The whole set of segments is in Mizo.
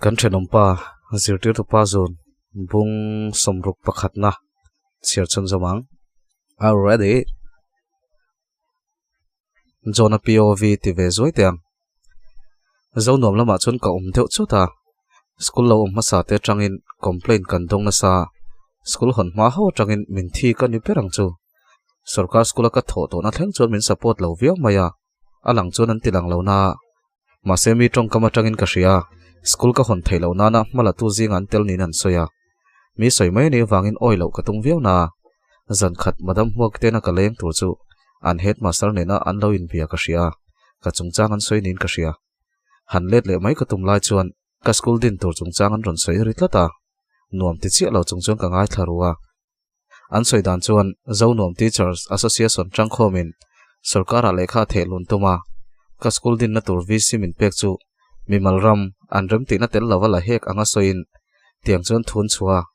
Kan thenawmpa zirtirtupa zun bung sawmruk pakhatna chhiar chhunzawm ang. Are you ready? John-a POV ti ve zuai teh ang. Zo nuam lamah chuan ka awm deuh chut a, school lo awm hmasa te atangin complaint kan dawng nasa, school hawn hma ho atangin min thi ka ni ber ang chu. Sorkar school a ka thawh tawhna thleng chuan min support lo viau mai a, a lang chuan an ti lang lo na. Mahse mi tawngkam atangin ka hria, school ka hawn theih loh nana hma la tu zinga an tel niin an sawi a. Mi sawi mai anih avangin awi loh ka tum viau na. Zan khat Madam Hmuak tena ka leng tur chu an headmaster nena an lo inbia ka hria, ka chungchang an sawi niin ka hria. Han let leh mai ka tum lai chuan ka school din tur chungchang an rawn sawi ri tlat a, nuam ti chiah lo chung chuan ka ngaithla ru a. An sawi dan chuan Zonuam Teachers Association tangkhawmin sorkarah lehkha a theh lun tum a, ka school dinna tur VC min pek chu mimal ram an remtihna tel lova la hek anga sawiin tiang chuan thun chhuah a,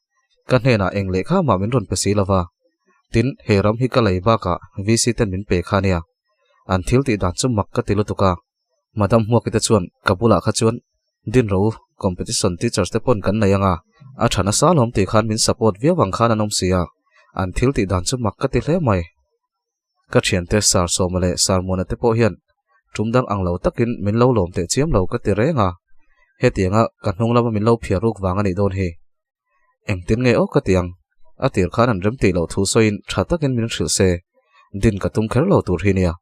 ka hnenah eng lehkha mah min rawn pe si lova, tin he ram hi ka lei bakah VC ten min pe kha nia. An thil tih dan chu mak ka ti lutuk a, Madam Hmuaki te chuan ka bulah kha chuan Din ro competition teachers te pawn kan nei anga, a tha nasa alawm tih khan min support viau ang khan an awm si a, an thil tih dan chu mak ka ti hle mai. Ka thiante Sir Sawma leh Sir Muana te pawh hian tum dang ang lo takin min lo lawm teh chiam lo ka ti reng a, hetianga ka hnung lama min lo phiar ruk vang a nih dawn hi. Engtin nge aw ka ti ang? A tir khan an rem tih loh thu sawiin tha takin min hrilh se, din ka tum kher lo tur hi nia.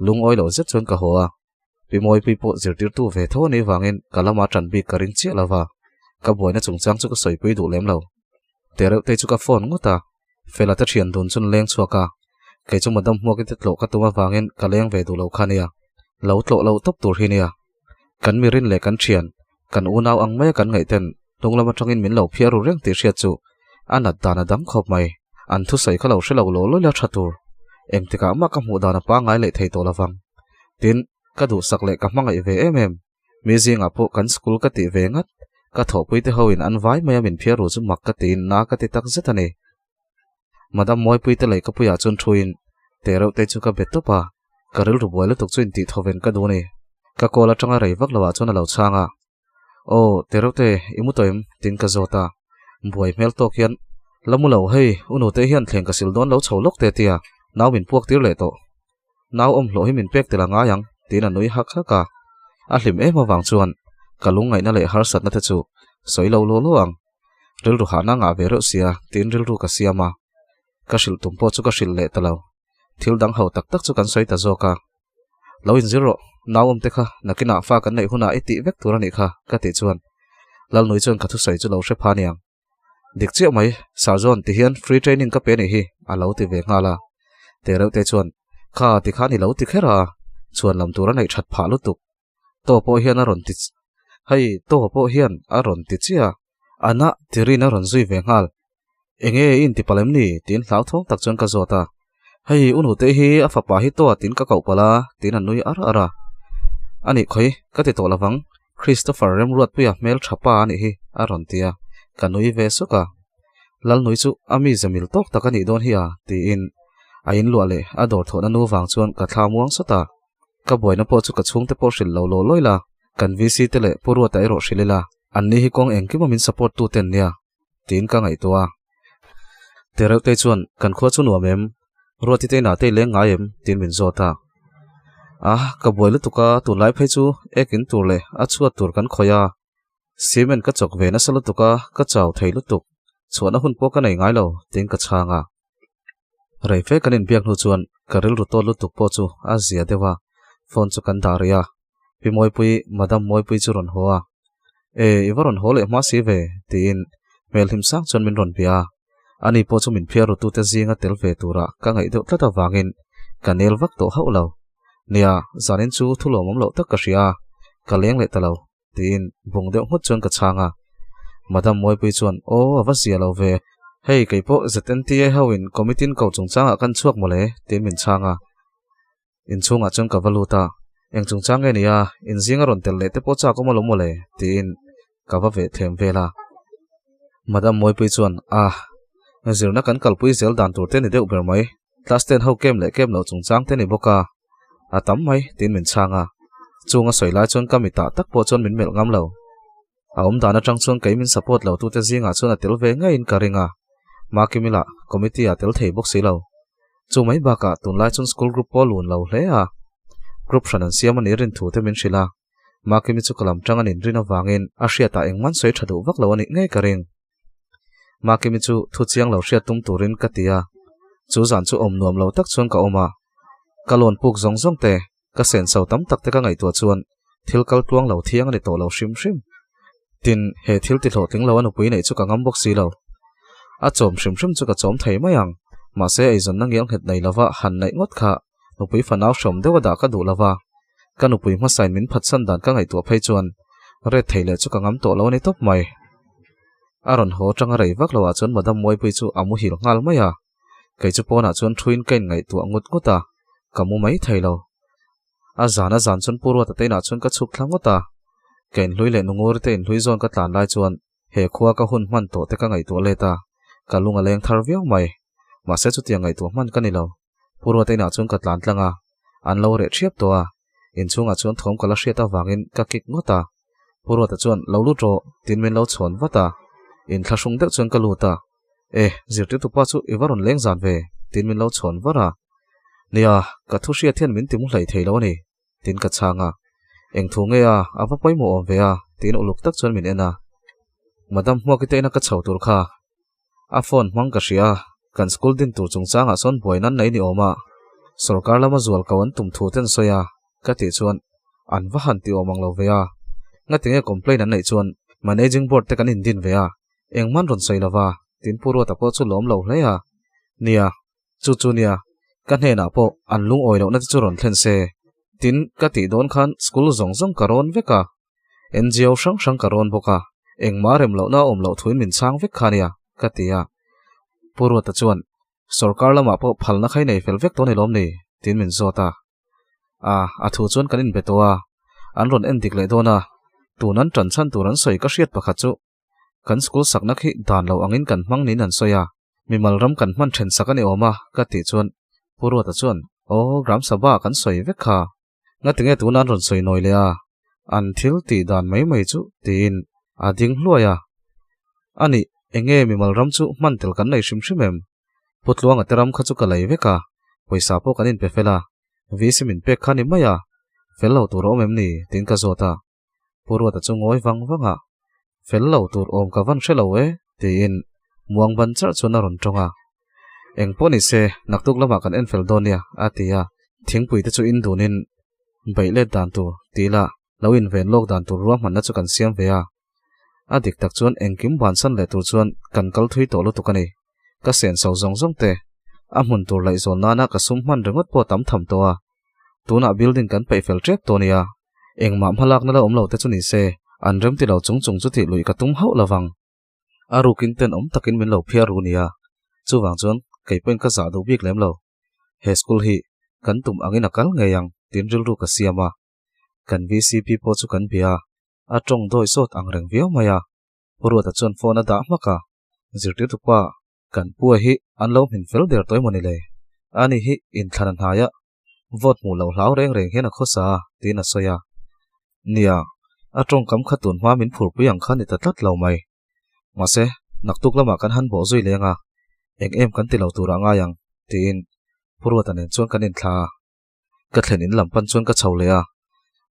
Lungawi lo zet chuan ka haw a, Pi Mawipui pawh zirtirtu ve tho a nih vangin ka lama ṭan bik ka ring chiah lo va, ka buaina chungchang chu ka sawipui duh lem lo. Tereuhtei chu ka phone ngawt a, Fela te ṭhian dun chuan leng chhuak a, kei chu Madam Hmuaki te tlawh ka tum avangin ka leng ve duh lo kha nia, lo tlawh lo tawp tur hi nia. Kan mirin leh kan ṭhian, kan unau ang maia kan ngaih ten hnung lam aṭangin min lo phiar ru reng tih hriat chu a nat dan a dang khawp mai. An thusawi kha lo hre lo law law la ṭha tur. Engtikah mah ka hmuh dan a pangngai leh thei tawh lovang. Tin, ka duhsak leh ka hmangaih ve em em. Mi zingah pawh kan school ka tih ve ngat, ka thawhpuite hoin an vai maia min phiar ru chu mak ka tiin na ka ti tak zet a ni. Madam Mawipuite leh ka puiah chuan thuin teh reuh te chu ka be tawp a, ka rilru buai lutuk chu intih thaw ven ka duh a ni. Ka call atanga rei vak loah chuan a lo chhang a, Aw, teh reuh te, i mu tawh em? tiin ka zawt a. Buai hmel tawk hian, La mu lo, hei, u nute hian thleng ka sil dawn lo chho lawk te tia, nau min puak tir leh tawh. Nau awm hlawh hi min pek tel a ngai ang, tiin a nui hak hak a. A hlim em avang chuan ka lungngaihna leh harsatna te chu sawi lo law law ang. Rilru hahna ngah ve reuh sia tiin rilru ka siam a, ka hrilh tum pawh chu ka hrilh leh ta lo. Thil dang ho tak tak chu kan sawi ta zawk a. Lo inzir rawh, nau awmte kha nakinah fa kan neih hunah i tih vek tur a nih kha ka tih chuan Lalnui chuan ka thusawi chu lo hre pha niang. Dik chiah mai, Sir John ti hian free training ka pe nih hi a lo ti ve nghal a. Tereuhte chuan, Kha ti khan i lo ti kher a, chhuan lam tur a neih that phah lutuk. Taw pawh hian a rawn ti Hei, taw pawh hian a rawn ti chiah. Ana tirin a rawn zui ve nghal. Enge i inti palh em ni? tiin hlauthawng tak chuan ka zawt a. Hei, u nute hi a fapa hi taw tiin ka koh palh a, tiin a nui ar ar a. Anih khawi, ka ti tawh lovang, Christopher Remruatpuia hmel tha pa anih hi, a rawn ti a, ka nui ve suk a. Lalnui chu a mi zamil tawk tak anih dawn hi a, tiin a inluah leh a dawr thawhna nu vang chuan ka thla muang sawt a. Ka buaina pawh chu ka chhungte pawh hrilh lo law lawi la, kan VC te leh Pu Ruata erawh hrilh ila, anni hi kawng engkima min support tu ten nia, tiin ka ngaihtuah a. Tereuhtei chuan, Kan khua chu nuam em? Ruati te inah te i leng ngai em? tiin min zawt a. A, ka buai lutuk a, tunlai phei chu ek in tur leh a chhuat tur kan khawih a. Cement ka chawk ve nasa lutuk a, ka chau thei lutuk. Chhuahna hun pawh ka nei ngai lo, tiin ka chhang a. Rei fe kan inbiak hnu chuan ka rilru tawt lutuk pawh chu a zia deuh a, phone chu kan dah rih a. Pi Mawipui, Madam Mawipui chu rawn haw a. E, i va rawn haw leh hma si ve, tiin hmel hlim sang chuan min rawn bia a. Ani pawh chu min phiar rutute zinga tel ve tura ka ngaih deuh tlat avangin ka nel vak tawh hauh lo. Nia, zanin chu thu lawmawm loh tak ka hria a, ka leng leh ta lo. Tiin bung deuh nghut chuan ka chhang a. Madam Mawipui chuan, Aw, a va zia lo ve. Hei, kei pawh ZNTA ho in committee in ko chungchangah kan chhuak mawle, tiin min chhang a. Inchhungah chuan ka va lut a, Eng chungchang nge nia, inzing a rawn tel leh te pawh chak awm alawm mawle, tiin ka va veh them vel a. Madam Mawipui chuan, Ah, zirna kan kalpui zel dan tur te ni deuh ber mai. Class ten ho kem leh kem loh chungchang te ni bawk a, a tam mai, tiin min chhang a. Chung a sawi lai chuan ka mitah tak pawh chuan min melh ngam lo. A awm dan atang chuan kei min support lo tute zingah chuan a tel ve ngeiin ka ring a, Makimi lah committee ah tel thei bawk si lo. Chu mai bakah tunlai chuan school group pawh a lun lo hle a, group hran an siam a nih rin thu te min hrilh a, Makimi chu ka lam tang an inrin avangin a hriatah engman sawi tha duh vak lo a nih ngei ka ring. Makimi chu thu chiang lo hriat tum turin ka ti a, chu zan chu awm nuam lo tak chuan ka awm a, ka lawn puk zawng zawng te Ka senso tam tak te ka ngaihtuah chuan thil kal tluang lo thiang a ni tawh lo hrim hrim. Tin, he thil ti hlawhtling lo a nupui neih chu ka ngam bawk si lo. A chawm hrim hrim chu ka chawm thei mai ang, mahse eizawnna ngial nghet nei lova han neih ngawt kha nupui fanau hrawm deuh a dah ka duh lova, ka nupui hmasain min phatsan dan ka ngaihtuah phei chuan ret thei leh chu ka ngam tawh lo a ni tawp mai. A rawn haw atanga rei vak loah chuan Madam Muaipui chu a muhil nghal mai a. Kei chu pawnah chuan thuin ka inngaihtuah ngut ngut a, ka mu mai thei lo. A zan a zan chuan Pu Ruata te inah chuan ka chhuk thla ngawt a, ka inhlui leh Nunguri te inhlui zawn ka tlan lai chuan he khua ka hun hman tawh te ka ngaihtuah let a, ka lung a leng thar viau mai. Mahse chutiang ngaihtuah hman ka ni lo. Pu Ruata inah chuan ka tlan tlang a, an lo reh ṭhiap tawh a, inchhungah chuan thawm ka la hriat avangin ka kik ngawt a. Pu Ruata chuan lo lut rawh tiin min lo chhawn vat a, inthlahrung deuh chuan ka lut a. E, zirtirtupa chu i va rawn leng zan ve, tiin min lo chhawn var a. Nia, ka thu hriat hian min ti mu hlei thei lo a ni, tiin ka chhang a. Eng thu nge a, a va pawimawh awm ve a, tiin uluk tak chuan min en a. Madam Hmuaki te ina ka chho tur kha. A phone hmang ka hria a, kan school din tur chungchangah sawn buai nan nei ni awm a, sorkar lama zual ko an tum thu te an sawi a, ka tih chuan an va han ti awm ang lo ve a. Ngatinge complaint an neih chuan managing board te kan indin ve a, Engman rawn sawi lova, tin Pu Ruata pawh chu lawm lo hle a. Nia, chu chu nia, ka hnenah pawh an lungawi lohna te chu rawn thlen se. Tin, ka tih dawn khan school zawng zawng ka rawn vek a, NGO hrang hrang ka rawn bawk a, engmah rem lohna a awm loh thuin min chhang vek kha nia, ka ti a. Pu Ruata chuan, Sorkar lamah pawh phalna kha i nei fel vek tawh ni lawm ni? tiin min zawt a. A, a thu chuan kan inbe tawh a, an rawn en dik leh dawn a, tun an ṭan chhan tur an sawi ka hriat pakhat chu Kan school sakna khi dan lo angin kan hmang niin an sawi a, mimal ram kan hman then sak a ni awm a, ka tih chuan Pu Ruata chuan, Aw, Gram Sabha kan sawi vek kha. Ngatinge tuna an rawn sawi nawi leh a, an thil tih dan mai mai chu tiin a ding hluai a. A nih, enge mimal ram chu hman tel kan nei hrim hrim em? Pu Tluanga te ram kha chu ka lei vek a, pawisa pawh kan inpe fel a, VC min pek kha ni mai a, fel lo tur a awm em ni? tiin ka zawt a. Pu Ruata chu ngawi vang vang a, Fel lo tur awm ka van hre lo e, tiin muang ban charh chuan a rawn tawng a. Eng pawh ni se, naktuk lamah kan en fel dawn nia, a ti a. Thingpui te chu in dunin beih let dan tur tih lah lo inven lawk dan tur ruahmanna chu kan siam ve a. A dik tak chuan engkim bansan leh tur chuan kan kal thui tawh lutuk a ni. Ka senso zawng zawng te, a hmun tur laihzawn nana ka sum hman ringawt pawh tam tham tawh a. Tunah building kan peih fel tep tawh nia. Engmah hmalakna la awm lo te chu ni se, an remti lo chung chung chu tih luih ka tum hauh lovang. A rukin tenawm takin min lo phiar ru nia. Chuvang chuan kei pawhin ka zah duh bik lem lo. He school hi kan tum angin a kal ngei ang tiin rilru ka siam a. Kan VCP pawh chu kan bia a, a tawng dawi sawt ang reng viau mai a. Pu Ruata chuan phone a dah hmak a, Zirtirtupa, kan pua hi an lo hmin fel der tawh emawni le? Ani hi inthlan a hnai a, vote hmuh loh hlau reng reng hian a khawsa a, tiin a sawi a. Nia, a tawngkam kha tun hma min phurpui ang kha ni ta tlat lo mai. Mahse, naktuk lamah kan han bawh zui leng a, eng em kan ti lo turah ngai ang, tiin Pu Ruata nen chuan kan inthla a. Ka thlen in lam pan chuan ka chho leh a,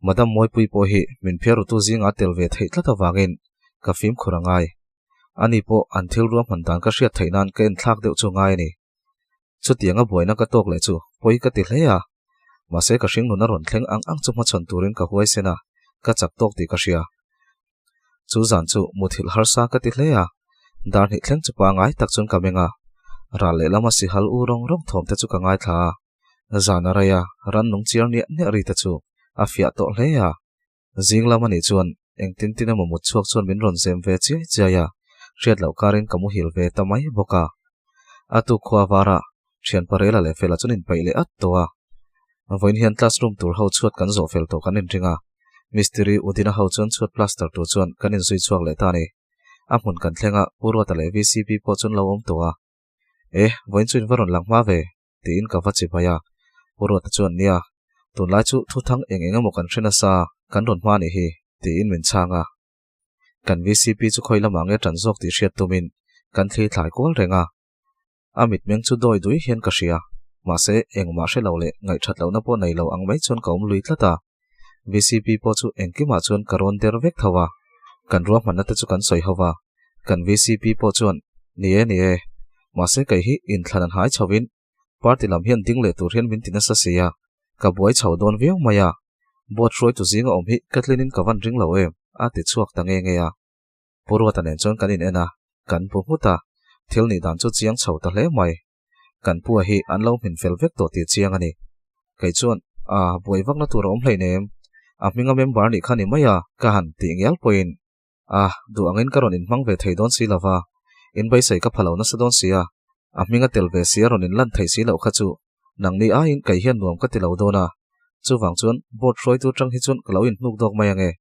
Madam Mawipui pawh hi min phiarrutu zingah a tel ve theih tlat avangin ka fimkhur a ngai. Ani pawh an thil ruahman dan ka hriat theih nan ka enthlak deuh chu ngai a ni. Chutianga buaina ka tawk leh chu pawi ka ti hle a, mahse ka hringnun a rawn thleng ang ang chu hmachhawn turin ka huaisen a, ka chak tawk tih ka hria. Chu zan chu muthilh harsa ka ti hle a, dar hnih thleng chu pangai tak chuan ka meng a, ral lehlam a sihal u rawng rawng thawm te chu ka ngaithla a, zan a rei a, rannung chiar niah niah ri te chu a fiah tawh hle a. Zing lam a nih chuan engtin tin emaw mut chhuak chuan min rawn zem ve chiai chiai a, hriat loh karin ka muhil ve ta mai bawk a. A tuk khua varah thian Parela leh Fela chuan inpeih leh at tawh a. Vawiin hian classroom tur ho chhuat kan zawh fel tawh kan inring a, Mistiri Udina ho chuan chhuat plaster tur chuan kan inzui chhuak leh ta a ni. A hmun kan thleng a, Pu Ruata leh VCP pawh chuan lo awm tawh a. E, vawiin chu in va rawn lang hma ve, tiin ka va chi bai a. Pu Ruata chuan, Nia, tunlai chu thuthang eng eng emaw kan hre nasa, kan rawn hma a nih hi, tiin min chhang a. Kan VCP chu khawi lamah nge tan zawk tih hriat tumin kan thli thlai kual reng a. A mitmeng chu dawi dui hian ka hria. Mahse, engmah hre lo leh ngaihthat lohna pawh nei lo ang mai chuan ka awm lui tlat a. VCP pawh chu engkimah chuan ka rawn der vek tho a. Kan ruahmanna te chu kan sawi ho va. Kan VCP pawh chuan, Ni e, ni e. Mahse kei hi inthlan an hai chhovin party lam hian ding leh tur hian min ti nasa si a, ka buai chho dawn viau mai a. Board hruaitu zinga awm hi ka tlinin ka van ring lo em, a ti chhuak ta nge nge a. Pu Ruata nen chuan kan in en a, kan pu nghut a, thil nih dan chu chiang chho ta hle mai. Kan pua hi an lo hmin fel vek tawh tih chiang a ni. Kei chuan, A, buai vakna tur a awm hleinem, a hminga member nih kha ni mai a, ka han tih ngial pawhin, A, duh angin ka rawn inhmang ve thei dawn si lova, inbaisei ka pha lo nasa dawn si a, a hminga tel ve si a rawn inlan thei si loh kha chu nangni aiin kei hian nuam ka ti lo dawn a, chuvang chuan board hruaitu tang hi chuan ka lo inhnuk dawk mai ange.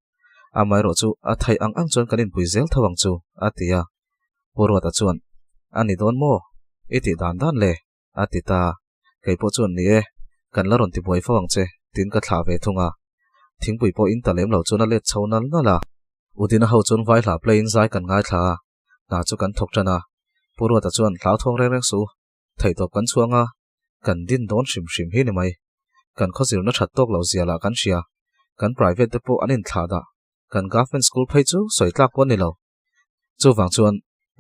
Amaherawh chu a theih ang ang chuan kan inpui zel tho ang chu, a ti a. Pu Ruata chuan, A ni dawn maw? I tih dan dan le, a ti ta. Kei pawh chuan, Ni e, kan la rawn tibuai fo ang che, tiin ka thlah ve thung a. Thingpui pawh in ta lem lo chuan a let chho nal nal a. Udina ho chuan vai hla play in zai kan ngaithla a, hna chu kan thawk tan a. Pu Ruata chuan, Hlauthawng reng reng suh, theihtawp kan chhuang a, kan din dawn hrim hrim hi ni mai. Kan khawzirna that tawk lo zia lah kan hria. Kan private te pawh an inthlah dah. Kan government school phei chu sawi tlak pawh a ni lo. Chuvang chuan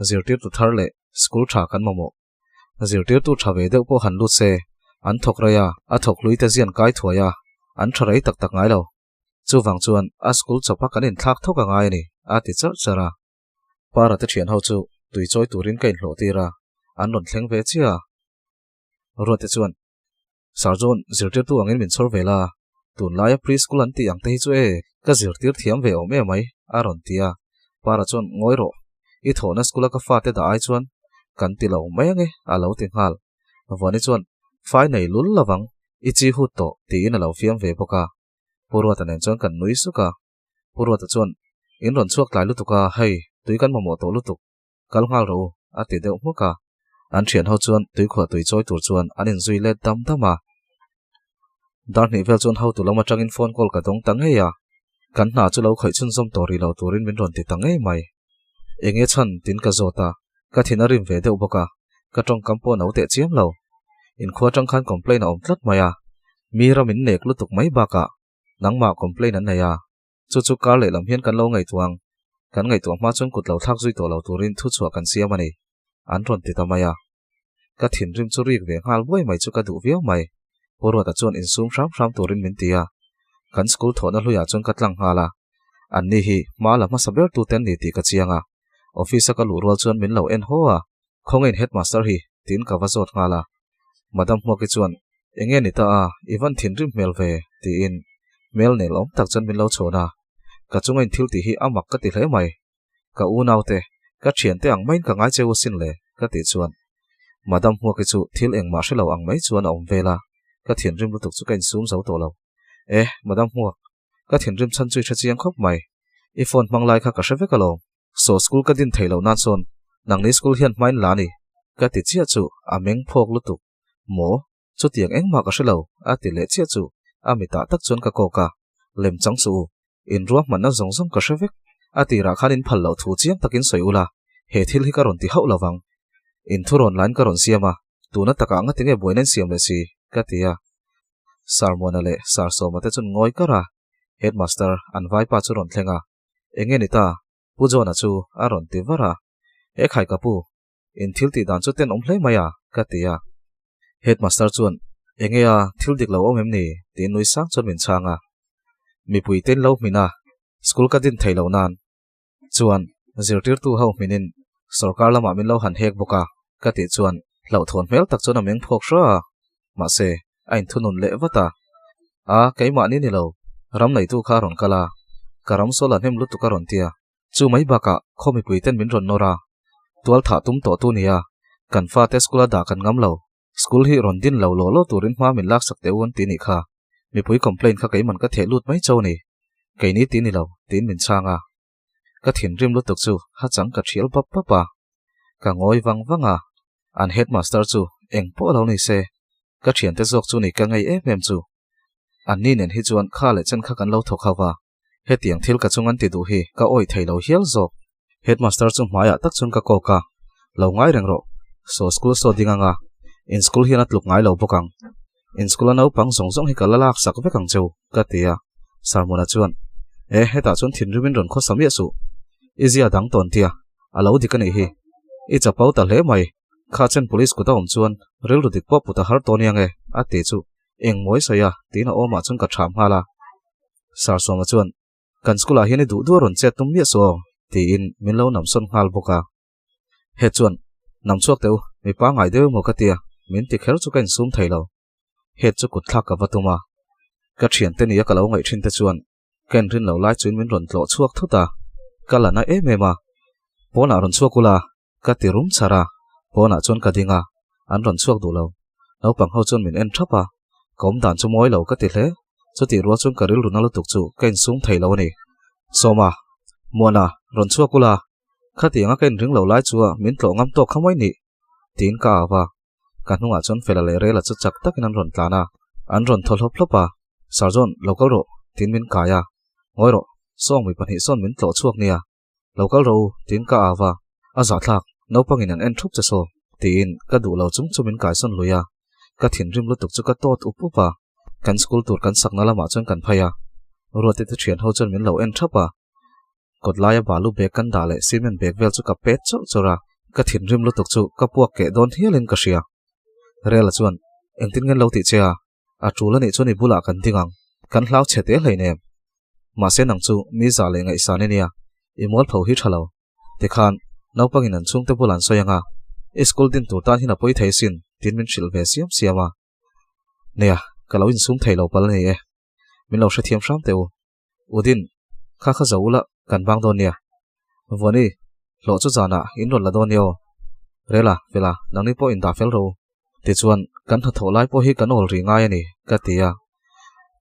zirtirtu thar leh school tha kan mamawh. Zirtirtu tha ve deuh pawh han lut se, an thawk rei a, a thawk hlui te zian kai thuai a, an tha rei tak tak ngai lo. Chuvang chuan a school chawpa kan inthlak thawk a ngai a ni, a ti charh charh a. Para te thian ho chu tui chawi turin ka inhlawh tir a, an rawn thleng ve chiah a. Ruate chuan, Sir John, zirtirtu angin min chhawr ve la, tunlaia pre-school an tih ang te hi chu e, ka zirtir thiam ve awm em mai, a rawn ti a. Para chuan, Ngawi rawh, i thawhna school-a ka fate dah ai chuan kan ti lo mai ange, a lo ti nghal. Vuani chuan, Fai nei lul lovang, i chi hut tawh, tiin a lo fiam ve bawk a. Pu Ruata nen chuan kan nui suk a. Pu Ruata chuan, In rawn chhuak tlai lutuk a, hei, tui kan mamawh tawh lutuk, kal nghal rawh u, a ti deuh hmuk a. An thian ho chuan tuikhuah tui chawi tur chuan an inzui let dam dam a. Dar hnih vel chuan hotu lam atangin phone call ka dawng ta ngei a, kan hna chu lo khawih chhunzawm tawh rih lo turin min rawn ti ta ngei mai. Enge chhan tin ka zawt a, ka thin a rim ve deuh bawk a, ka tawngkam pawh no teh chiam lo. Inkhua atang khan complaint a awm tlat mai a, mi ram in nek lutuk mai bakah nangmah complaint an nei a, chu chu kar lehlam hian kan lo ngaihtuah ang, kan ngaihtuah hma chuan kut lo thlak zui tawh lo turin thu chhuah kan siam a ni, an rawn ti ta mai a. Ka thinrim chu rik ve nghal buai mai chu ka duh viau mai, Pu Ruata chuan insum hram hram turin min ti a, kan school thawhna hluiah chuan ka tlang nghal a, anni hi hma la hmasa ber tute an ni tih ka chiang a, office a ka luh rual chuan min lo en haw a, Khawngain headmaster hi? tiin ka va zawt nghal a. Madam Hmuaki chuan, Enge ni ta a, i van thinrim hmel ve? tiin hmel nel awm tak chuan min lo chhawn a. Ka chunga in thil tih hi a mak ka ti hle mai. Ka unaute, ka thiante ang maiin ka ngai che u sin le, ka tih chuan Madam Hmuaki chu thil engmah hre lo ang mai chuan a awm vel a. Ka thinrim lutuk chu ka insum zo tawh lo. Eh, Madam Hmuak, ka thinrim chhan chu i hre chiang khawp mai. I phone hmang lai kha ka hre vek alawm. Saw school ka din thei lo nan sawn nangni school hian hmain la ni ka ti chiah chu a meng phawk lutuk. Maw? Chutiang engmah ka hre lo a ti leh chiah chu a mitah tak chuan ka kawk a. Lem chang suh u, in ruahmanna zawng zawng ka hre vek. A tirah khan in phal loh thu chiang takin sawi ula, he thil hi ka rawn ti hauh lo vang. In thu rawn lain ka rawn siam a, tuna takah nga tinge buaina in siam leh si? ka ti a. Sir Muana leh Sir Sawma te chuan ngawi kar a, Headmaster an vaipa chu rawn thleng a. Enge ni ta? Pu John-a chu a rawn ti var a. He khai ka pu, in thil tih dan chu tenawm hle mai a, ka ti a. Headmaster chuan, Enge a, thil dik lo awm em ni? tiin nui sang chuan min chhang a. Mipui te in lo hmin a, school ka din thei lo nan chuan zirtirtu ho hminin sorkar lamah min lo han hek bawk a, ka tih chuan hlauhthawn hmel tak chuan a meng phawk hra a. Mahse, a inthunun leh vat a. A, keimahni ni lo, ram neitu kha a rawn kal a, ka ram sawl a hnem lutuk a rawn ti a. Chu mai bakah khaw mipui ten min rawn nawr a, tual thah tum tawh tu nia, kan fate school a dah kan ngam lo, school hi rawn din lo law law turin hma min laksak teh u an ti nih kha, mipui complaint kha keiman ka theh lut mai cho ni, keini ti ni lo, tiin min chhang a. Ka thinrim lutuk chu ha chang ka thial bap bap a, ka ngawi vang vang a, an headmaster chu eng pawh lo ni se, ka thiante zawk chu ni ka ngei em em chu. Anni nen hi chuan kha leh chen kha kan lo thawk ho va, Hetiang thil ka chung an ti duh hi ka awih thei lo hial zawk. Headmaster chu hmaiah tak chuan ka kawk a, Lo ngai reng rawh, saw school saw ding anga in school hian a tluk ngai lo bawk ang. In school a naupang zawng zawng hi ka la lak sak vek ang cheu, ka ti a. Sarmona chuan, E, hetah chuan thinrimin rawn khawsa miah suh. I zia dang tawn tia, a lo dik a nih hi. I chapo ta hle mai, kha chen police kut a awm chuan rilru dik pawh put a har tawn iang e, a ti chu. Eng mawi sawi a, tiin a awmah chuan ka ṭham nghal a. Sarsawma chuan, Kan school ah hian i duh duh a rawn chet tum miah suh aw, tiin min lo namsawn nghal bawk a. He chuan, Nam chhuak teh u, mi pangngai deuh emaw ka tia, min ti kher chu ka insum thei lo. Het chu kut thlak ka va tum a. Ka thiante nia ka lo ngaih thin te chuan ka inrin lo lai chuin min rawn tlawh chhuak thut a, ka la na em em a. Pawnah rawn chhuak ula, ka ti rum char a, pawnah chuan ka ding a, an rawn chhuak duh lo. Naupang ho chuan min en thap a, ka awm dan chu mawi lo ka ti hle. Chutih rual chuan ka rilru na lutuk chu ka insum thei lo a ni. Sawma, Muana, rawn chhuak ula, khatianga ka inring lo lai chu a min tlawh ngam tawk kha mawi nih, tiin ka au a. Ka hnungah chuan Fela leh Rela chu chak takin an rawn tlan a, an rawn thaw hlawp hlawp a, Sir John, lo kal rawh, tiin min kai a. Ngawi rawh, sawng mi pahnih sawn min tlawh chhuak nia. Lo kal rawh u, tiin ka au a, a zahthlak, naupangin an en thup che saw, tiin ka duh lo chung chu min kaisawn lui a, ka thinrim lutuk chu ka tawt up up a, kan school tur kan sakna lamah chuan kan phei a, Ruati te thian ho chuan min lo en thap a, kawt laia balu bag kan dah leh cement bag vel chu ka pet chawrh chawrh a, ka thinrim lutuk chu ka puak keh dawn hialin ka hria. Rela chuan, Engtin nge an lo tih che a? A tul a nih chuan i bulah kan ding ang, kan hlau chhe te hleinem. Mahse nang chu mi zah leh ngaihsan i nia, i mualpho hi tha lo. Tikhan, naupangin an chhungte bulah an sawi ang a, i school din tur tan hian a pawi thei sin, tiin min hrilh ve siam siam a. Nia, ka lo insum thei lo pal a ni e. Min lo hrethiam hram teh u. Udin, kha kha zo ula kan bang dawn nia. Vuani, hlawh chu zanah in rawn la dawn nia aw. Rela, Fela, nangni pawh in dah fel ro. Tichuan, kan hnathawh lai pawh hi kan awl rih ngai a ni, ka ti a.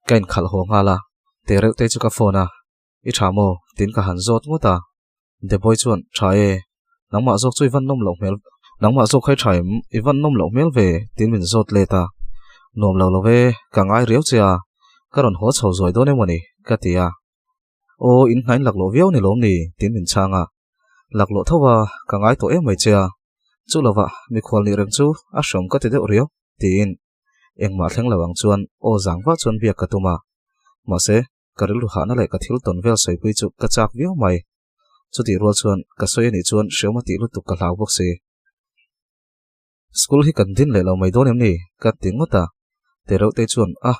Ka inkhalh haw nghal a, teh reuh te chu ka phone a, I tha maw? tiin ka han zawt ngawt a. Deboy chuan, Tha e, nangmah zawk chu i van nawm loh hmel, nangmah zawk kha i tha em? I van nawm loh hmel ve, tiin min zawt let a. Nuam lo lo ve, ka ngai riau che a, ka rawn haw chho zuai dawn emaw ni? ka ti a. Aw, in hnain laklawh viau ni lawm ni? tiin min chhang a. Laklawh tho a, ka ngai tawh em mai che a. Chu lovah, mikhual nih reng chu a hreawm ka ti deuh riau, tiin engmah thleng lo ang chuan aw zang vah chuan biak ka tum a. Mahse, ka rilru hahna leh ka thil tawn vel sawipui chu ka chak viau mai. Chutih rual chuan ka sawi anih chuan hreawm a tih lutuk ka hlau bawk si. School hi kan din leh lo mai dawn em ni? ka ti ngawt a. Tereuhtei chuan, A,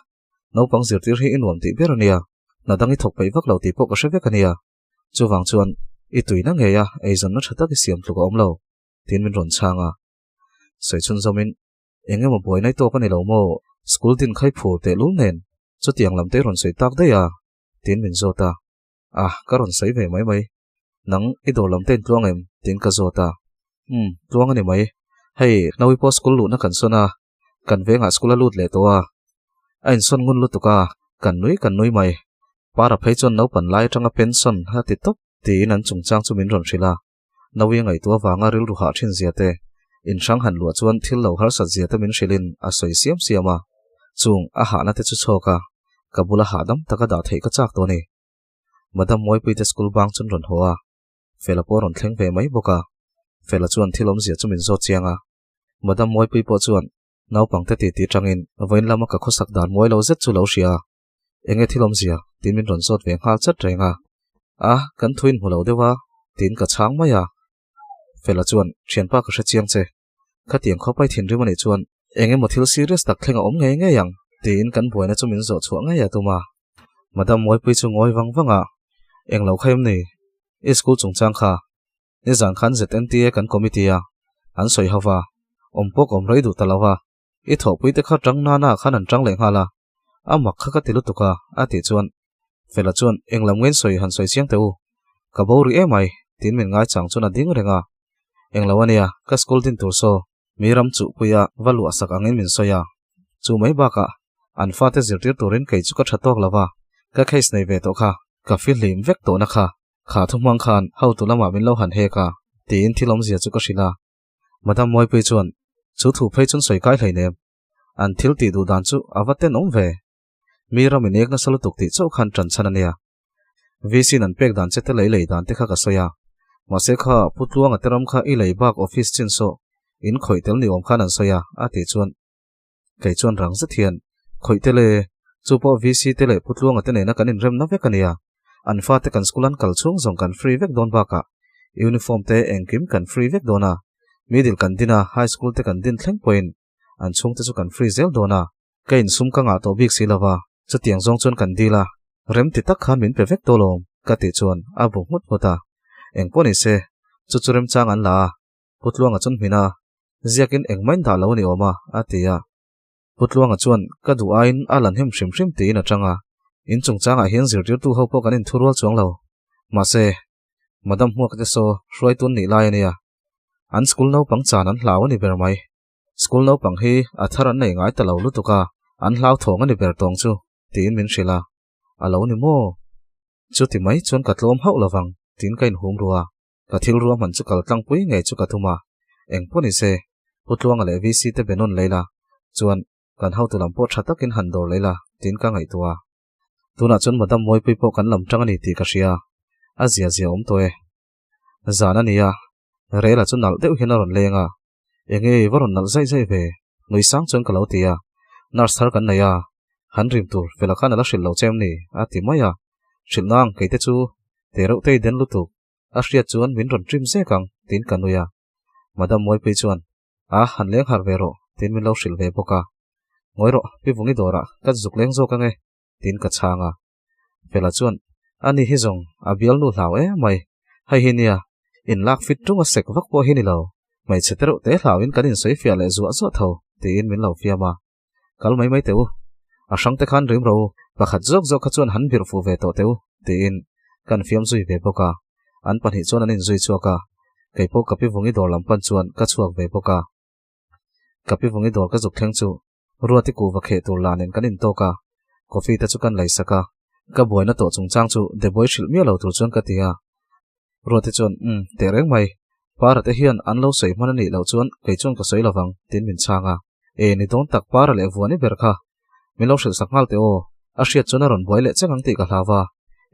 naupang zirtir hi i nuam tih ber a nia, hna dang i thawk peih vak lo tih pawh ka hre vek a nia. Chuvang chuan, i tuina ngei a, eizawnna tha tak i siam tluk a awm lo, tiin min rawn chhang a. Sawi chhunzawmin, Eng emaw buai nai tawk a ni lo maw? School din khai phur tehlul nen chutiang lam te i rawn sawi tak daih a? tiin min zawt a. Ah, ka rawn sawi ve mai mai. Nang, i dawr lam te in tluang em? tiin ka zawt a. Umm, tluang a ni mai. Hei, Naui pawh school luhna kan sawn a, kan vengah school a lut leh tawh a. A insawn ngun lutuk a, kan nui kan nui mai. Para phei chuan naupan lai atanga pension a ti tawp tiin an chungchang chu min rawn hrilh a. Naui a ngaihtuah avanga rilru hah thin zia te, inhrang han luah chuan thil lo harsat zia te min hrilhin a sawi siam siam a. Chung a hahna te chu chhawk a, ka bula hahdam taka dah theih ka chak tawh a ni. Madam Mawipuite school bang chuan rawn haw a, Fela pawh a rawn thleng ve mai bawk a. Fela chuan thil awmzia chu min zawt chiang a. Madam Mawipui pawh chuan naupangte titi tangin vawiin lama ka khawsak dan mawi lo zet chu lo hria a. Enge thil awmzia? tiin min rawn zawt ve nghal chat reng a. A, kan thu inhmu lo deuh a, tiin ka chhang mai a. Fela chuan, Thianpa ka hre chiang che. Khatiang khawp ai thinrim a nih chuan eng emaw thil serious tak thleng a awm ngei ngei ang, tiin kan buaina chu min zawh chhuah ngei a tum a. Madam Mawipui chu ngawi vang vang a, Eng lo kha em ni? I school chungchang kha nizan khan ZNTA kan committee a, an sawi ho va, awm pawh ka awm rei duh ta lo va, i thawhpui te kha tang nana ah khan an tang leh nghal a, a mak kha ka ti lutuk a, a tih chuan Fela chuan eng lam ngein sawi han sawi chiang teh u, ka bo rih em ai, tiin min ngaichang chuan a ding reng a. Eng lo a nia, ka school din tur saw mi ram chuhpuia va luah sak angin min sawi a. Chu mai bakah an fate zirtir turin kei chu ka tha tawk lo va, ka case nei ve tawh kha, ka fihlim vek tawhna kha, kha thu hmang khan hotu lamah min lo han hek a, tiin thil awmzia chu ka hrilh a. Madam Mawipui chuan, Chu thu phei chuan sawi kai hleinem. An thil tih duh dan chu a va tenawm ve. Mi ram in ek nasa lutuk tih chauh khan ṭan chhan a nia. VC-in an pek dan che te lei lei dan te kha ka sawi a. Mahse kha Pu Tluanga te ram kha i lei bak office chin saw in khawih tel ni awm khan an sawi a, a tih chuan kei chuan rang zet hian khawih tel e, chu pawh VC te leh Pu Tluanga te nena kan inremna vek a nia. An fate kan school an kal chhung zawng kan free vek dawn bakah uniform te engkim kan free vek dawn a, middle kan din a, high school te kan din thleng pawhin an chhungte chu kan free zel dawn a, ka insum ka ngah tawh bik si lova, chutiang zawng chuan kan dil a, rem ti tak khan min pe vek tawh lawm ka tih chuan a bu nghut nghut a, eng pawh ni se, chu chu remchang an la a, Pu Tluanga chuan hmin a, ziakin engmah in dah lo a ni awm a, a ti a. Pu Tluanga chuan ka duh aiin a lan him hrim hrim tiin a chang a, in chungchangah hian zirtirtu ho pawh kan inthurual chuang lo, mahse, Madam Hmuaka te saw hruaitun nih lai a nia, an school naupang chan an hlau a ni ber mai. School naupang hi a thar an nei ngai ta lo lutuk a, an hlauthawng a ni ber tawng chu, tiin min hrilh a. A lo ni maw? Chuti mai chuan ka tlawm hauh lovang, tiin ka inhum ru a. Ka thil ruahman chu kal tlangpui ngei chu ka tum a. Eng pawh ni se, Pu Tluanga leh VC te be nawn lei la, chuan kan hotu lam pawh tha takin han dawr lei la, tiin ka ngaihtuah a. Tunah chuan Madam Mawipui pawh kan lam tang a ni tih ka hria. A zia zia awm tawh e. Zan a nia, Rela chu nalh deuh hian a rawn leng a. Enge i va rawn nalh zaih zaih ve? Nui sang chuan ka lo ti a. Nurse thar kan nei a, han rim tur fela khan a la hrilh lo che em ni? a ti mai a. Hrilh nang kei te chu te reuh te i den lutuk, a hriat chuan min rawn trim zek ang tiin ka nui a. Madam Mawipui chuan, A, han leng harh ve rawh tiin min lo hrilh ve bawk a. Ngawi rawh, Pi Vungi dawrah ka zuk leng zawk ange tiin ka chhang a. Fela chuan, Ani hi zawng a bialnu hlau em mai. Hei hi nia, in lak fit tung a sek vak pawh hi ni lo. Hmeichhe te reuh te hlauin kan insawi fiah leh zuah zuah tho, tiin min lo fiam a. Kal mai mai teh u. A hrang te khan rim ro, pakhat zawk zawk kha chuan han birh fuh ve tawh teh u, tiin kan fiam zui ve bawk a. An pahnih chuan an inzui chhuak a, kei pawh ka pi vungi dawr lam pan chuan ka chhuak ve bawk a. Ka pi vungi dawr ka zuk thleng chu Ruati kuhva kheh tur lah nen kan intawk a, coffee te chu kan lei sak a. Ka buaina tawh chungchang chu Deboi hrilh miah lo tur chuan ka ti a. Ruati chuan, Umm, teh reng mai. Para te hian an lo sawi hman a nih loh chuan kei chuan ka sawi lovang, tiin min chhang a. E, ni dawn tak Para leh Vuani ber kha. Min lo hrilh sak nghal teh aw. A hriat chuan a rawn buai leh cheng ang tih ka hlau a.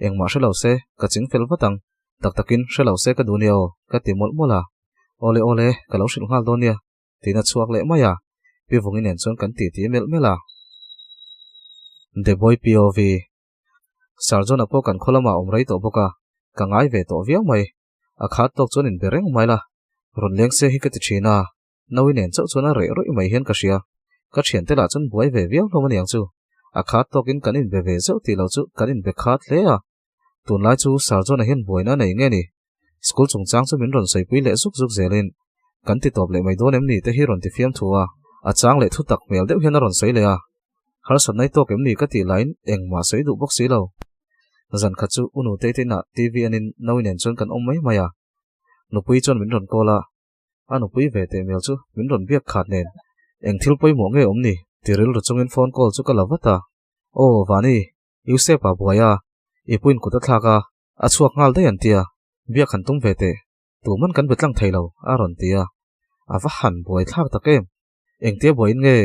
Engmah hre lo se, ka ching fel vat ang. Tak takin hre lo se ka duh nia aw, ka ti mawlh mawlh a. Awle awle, ka lo hrilh nghal dawn nia. Tiin a chhuak leh mai a, Pi Vungi nen chuan kan titi melh melh a. The Boy POV. Sir John-a pawh kan khaw lamah a awm rei tawh bawk a, ka ngai ve tawh viau mai. A khat tawk chuan inbe reng mai la, rawn leng se hi ka ti thin a, Naui nen chauh chuan a reh rawih mai hian ka hria. Ka thiante lah chuan buai ve viau hlawm aniang chu. A khat tawkin kan inbe ve zeuh tih loh chu kan inbe khat hle a. Tunlai chu Sir John-a hian buaina a nei nge ni? School chungchang chu min rawn sawipui leh zuk zuk zelin, Kan ti tawp leh mai dawn em ni te hi rawn ti fiam thu a, a chang leh thu tak hmel deuh hian a rawn sawi leh a. Harsat nai tawk em ni ka tih laiin engmah sawi duh bawk si lo. Zan khat chu u Nutei te inah TV anin Naui nen chuan kan awm mai mai a. Nupui chuan min rawn call a, a nupui ve teh hmel chu min rawn biak khat nen eng thil pawimawh nge awm ni ti rilru chungin phone call chu ka la vat a. Aw Vani, Yusef-a buai a, i puin kut a thlak a, a chhuak nghal daih an tia, biak han tum ve teh, tuman kan be tlang thei lo, a rawn ti a. A va han buai thlak tak em? Engtia buaiin nge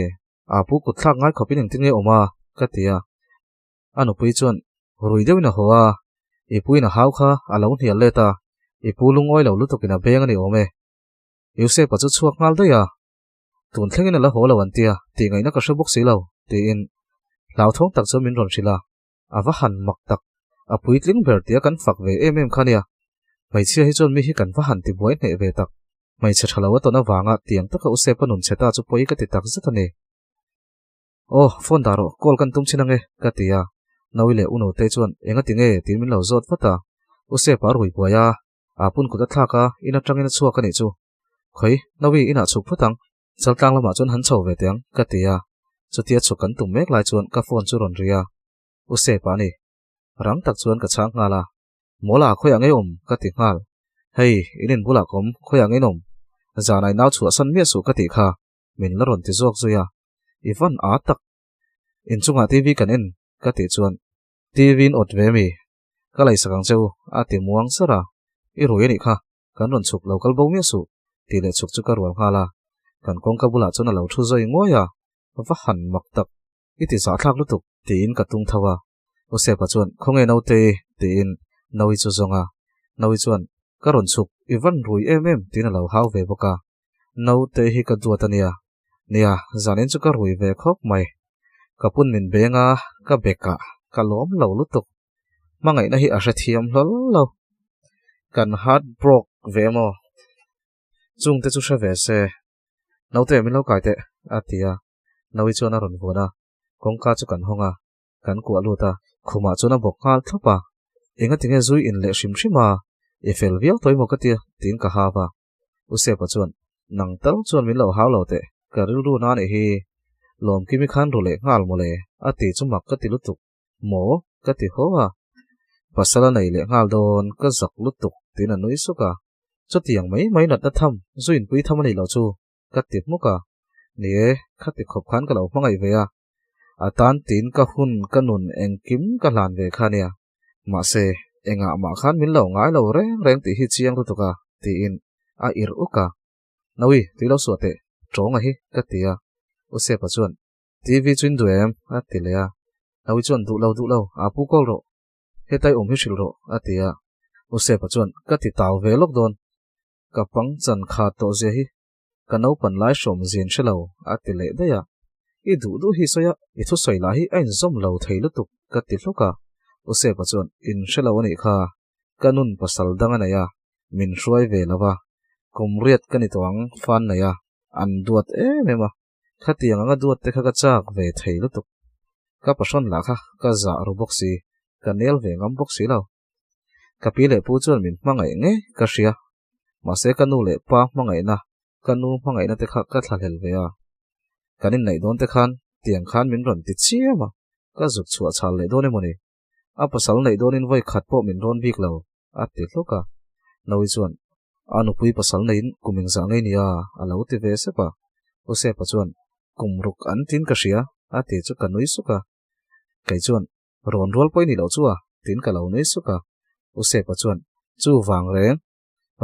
a pu kut thlak ngai khawpin engtin nge awm a? ka ti a. A nupui chuan rui deuhin a haw a, i puin a hau kha a lo hnial let a, i pu lungawi lo lutukin a beng a ni awm e. Yusef-a chu chhuak nghal daih a, Tun thlengin a la haw lo an tia, tih ngaihna ka hre bawk si lo, tiin hlauthawng tak chuan min rawn hrilh a. A va han mak tak, a puitling ber tia kan fak ve em em kha nia. Hmeichhia hi chuan mi hi kan va han ti buai hneh ve tak. Hmeichhe tha lo a tawn avanga tiang taka Usepa nun chhe ta chu pawi ka ti tak zet a ni. Aw, phone dah rawh, call kan tum chin ange, ka ti a. Naui leh Unute chuan enga ti nge tiin min lo zawt vat a. Usepa a rui buai a, a pun kut a thlak a, in atangin a chhuak a nih chu. Khawi, Naui inah chhuk phawt ang, chaltlang lamah chuan han chho ve teh ang, ka ti a. Chutia chhuk kan tum mek lai chuan ka phone chu rawn ri a, U Sepa a ni. Rang tak chuan ka chhang nghal a, Mawla, khawiah ngei awm? ka ti nghal. Hei, in in bulah ka awm, khawiah ngei in awm? Zanai nau chhuahsan miah suh ka tih kha, min la rawn ti zawk zui a. I van a tak. Inchungah TV kan en, ka tih chuan, TV in awt ve mi? Ka laisak ang che u, a ti muang sar a. I rui a nih kha, kan rawn chhuk lo kal bo miah suh, tih leh chhuk chu ka rual nghal a. Kan kawngka bulah chuan a lo thu zawi nguai a, va han mak tak, i ti zahthlak lutuk, tiin ka tung tho a. Usepa chuan, Khawnge naute? tiin. Naui chu zawng a. Naui chuan, Ka rawn chhuk, i van rui em em, tiin a lo hau ve bawk a. Naute hi ka duat a nia. Nia, zanin chu ka rui ve khawp mai. Ka pun min beng a, ka bekah ka lawm lo lutuk. Hmangaihna hi a hrethiam hlawl lo. Kan heart broke ve maw? Chungte chu hre ve se. Naute min lo kai teh, a ti a. Naui chuan a rawn vuan a, kawngka chu kan hawng a, kan kuah lut a, khumah chuan a bawk nghal thlawp a. Engatinge zui in leh hrim hrim a, i fel viau tawh emaw ka tia, tiin ka hau a. U Sepa chuan, Nang tal chuan min lo hau lo teh, ka rilru na nih hi. Lawmkimi khan ru leh nghal mawle, a ti chu mak ka ti lutuk. Maw? Ka ti haw a. Pasal a nei leh nghal dawn, ka zak lutuk, tiin a nui suk a. Chutiang mai mai natna tham, zu inpui tham a nih loh chu, ka ti hmuk a. Ni e, khati khawp khan ka lo hmangaih ve a. A tan tiin ka hun, ka nun engkim ka hlan ve kha nia. Mahse, engah mah khan min lo ngai lo reng reng tih hi chiang lutuk a, tiin a irh uk a. Nawi, tui lo suah teh, tawnga hi, ka ti a. U Sepa chuan, TV chu in duh em? a ti leh a. Nawi chuan, Duh lo, duh lo, aa pu kawl rawh. Hetai awm hi hrilh rawh, a ti a. U Sepa chuan, Ka ti tau ve lawk dawn. Ka pang chan khat tawh zia hi ka naupan lai hrawm zin hre lo, a ti leh daih a. I duh duh hi sawi a, i thusawi lah hi a inzawm lo thei lutuk, ka ti hluk a. U Sepa chuan, In hre lo a nih kha, ka nun pasal dang a nei a, min hruai ve lo va, kum riat ka ni tawh ang, fan nei a, an duat em em a, khatiang anga duat te kha ka chak ve thei lutuk. Ka pahrawn lah kha ka zah ru bawk si, ka nel ve ngam bawk si lo. Ka pi leh pu chuan min hmangaih nge ka hria. Mahse ka nu leh pa hmangaihna, ka nu hmangaihna te kha ka thlahlel ve a. Kan inneih dawn te khan tiang khan min rawn ti chiam a, ka zuk chhuah chhal leh dawn emaw ni? A pasal neih dawnin vawi khat pawh min rawn bik lo, a ti hluk a. Naui chuan, A nupui pasal neiin kum engzah ngei nia? a lo ti ve sep a. U Sepa chuan, Kum ruk an tin ka hria, a ti chu ka nui suk a. Kei chuan, Rawn rual pawh i nih loh chu a, tiin ka lo nui suk a. U Sepa chuan, Chu vang reng,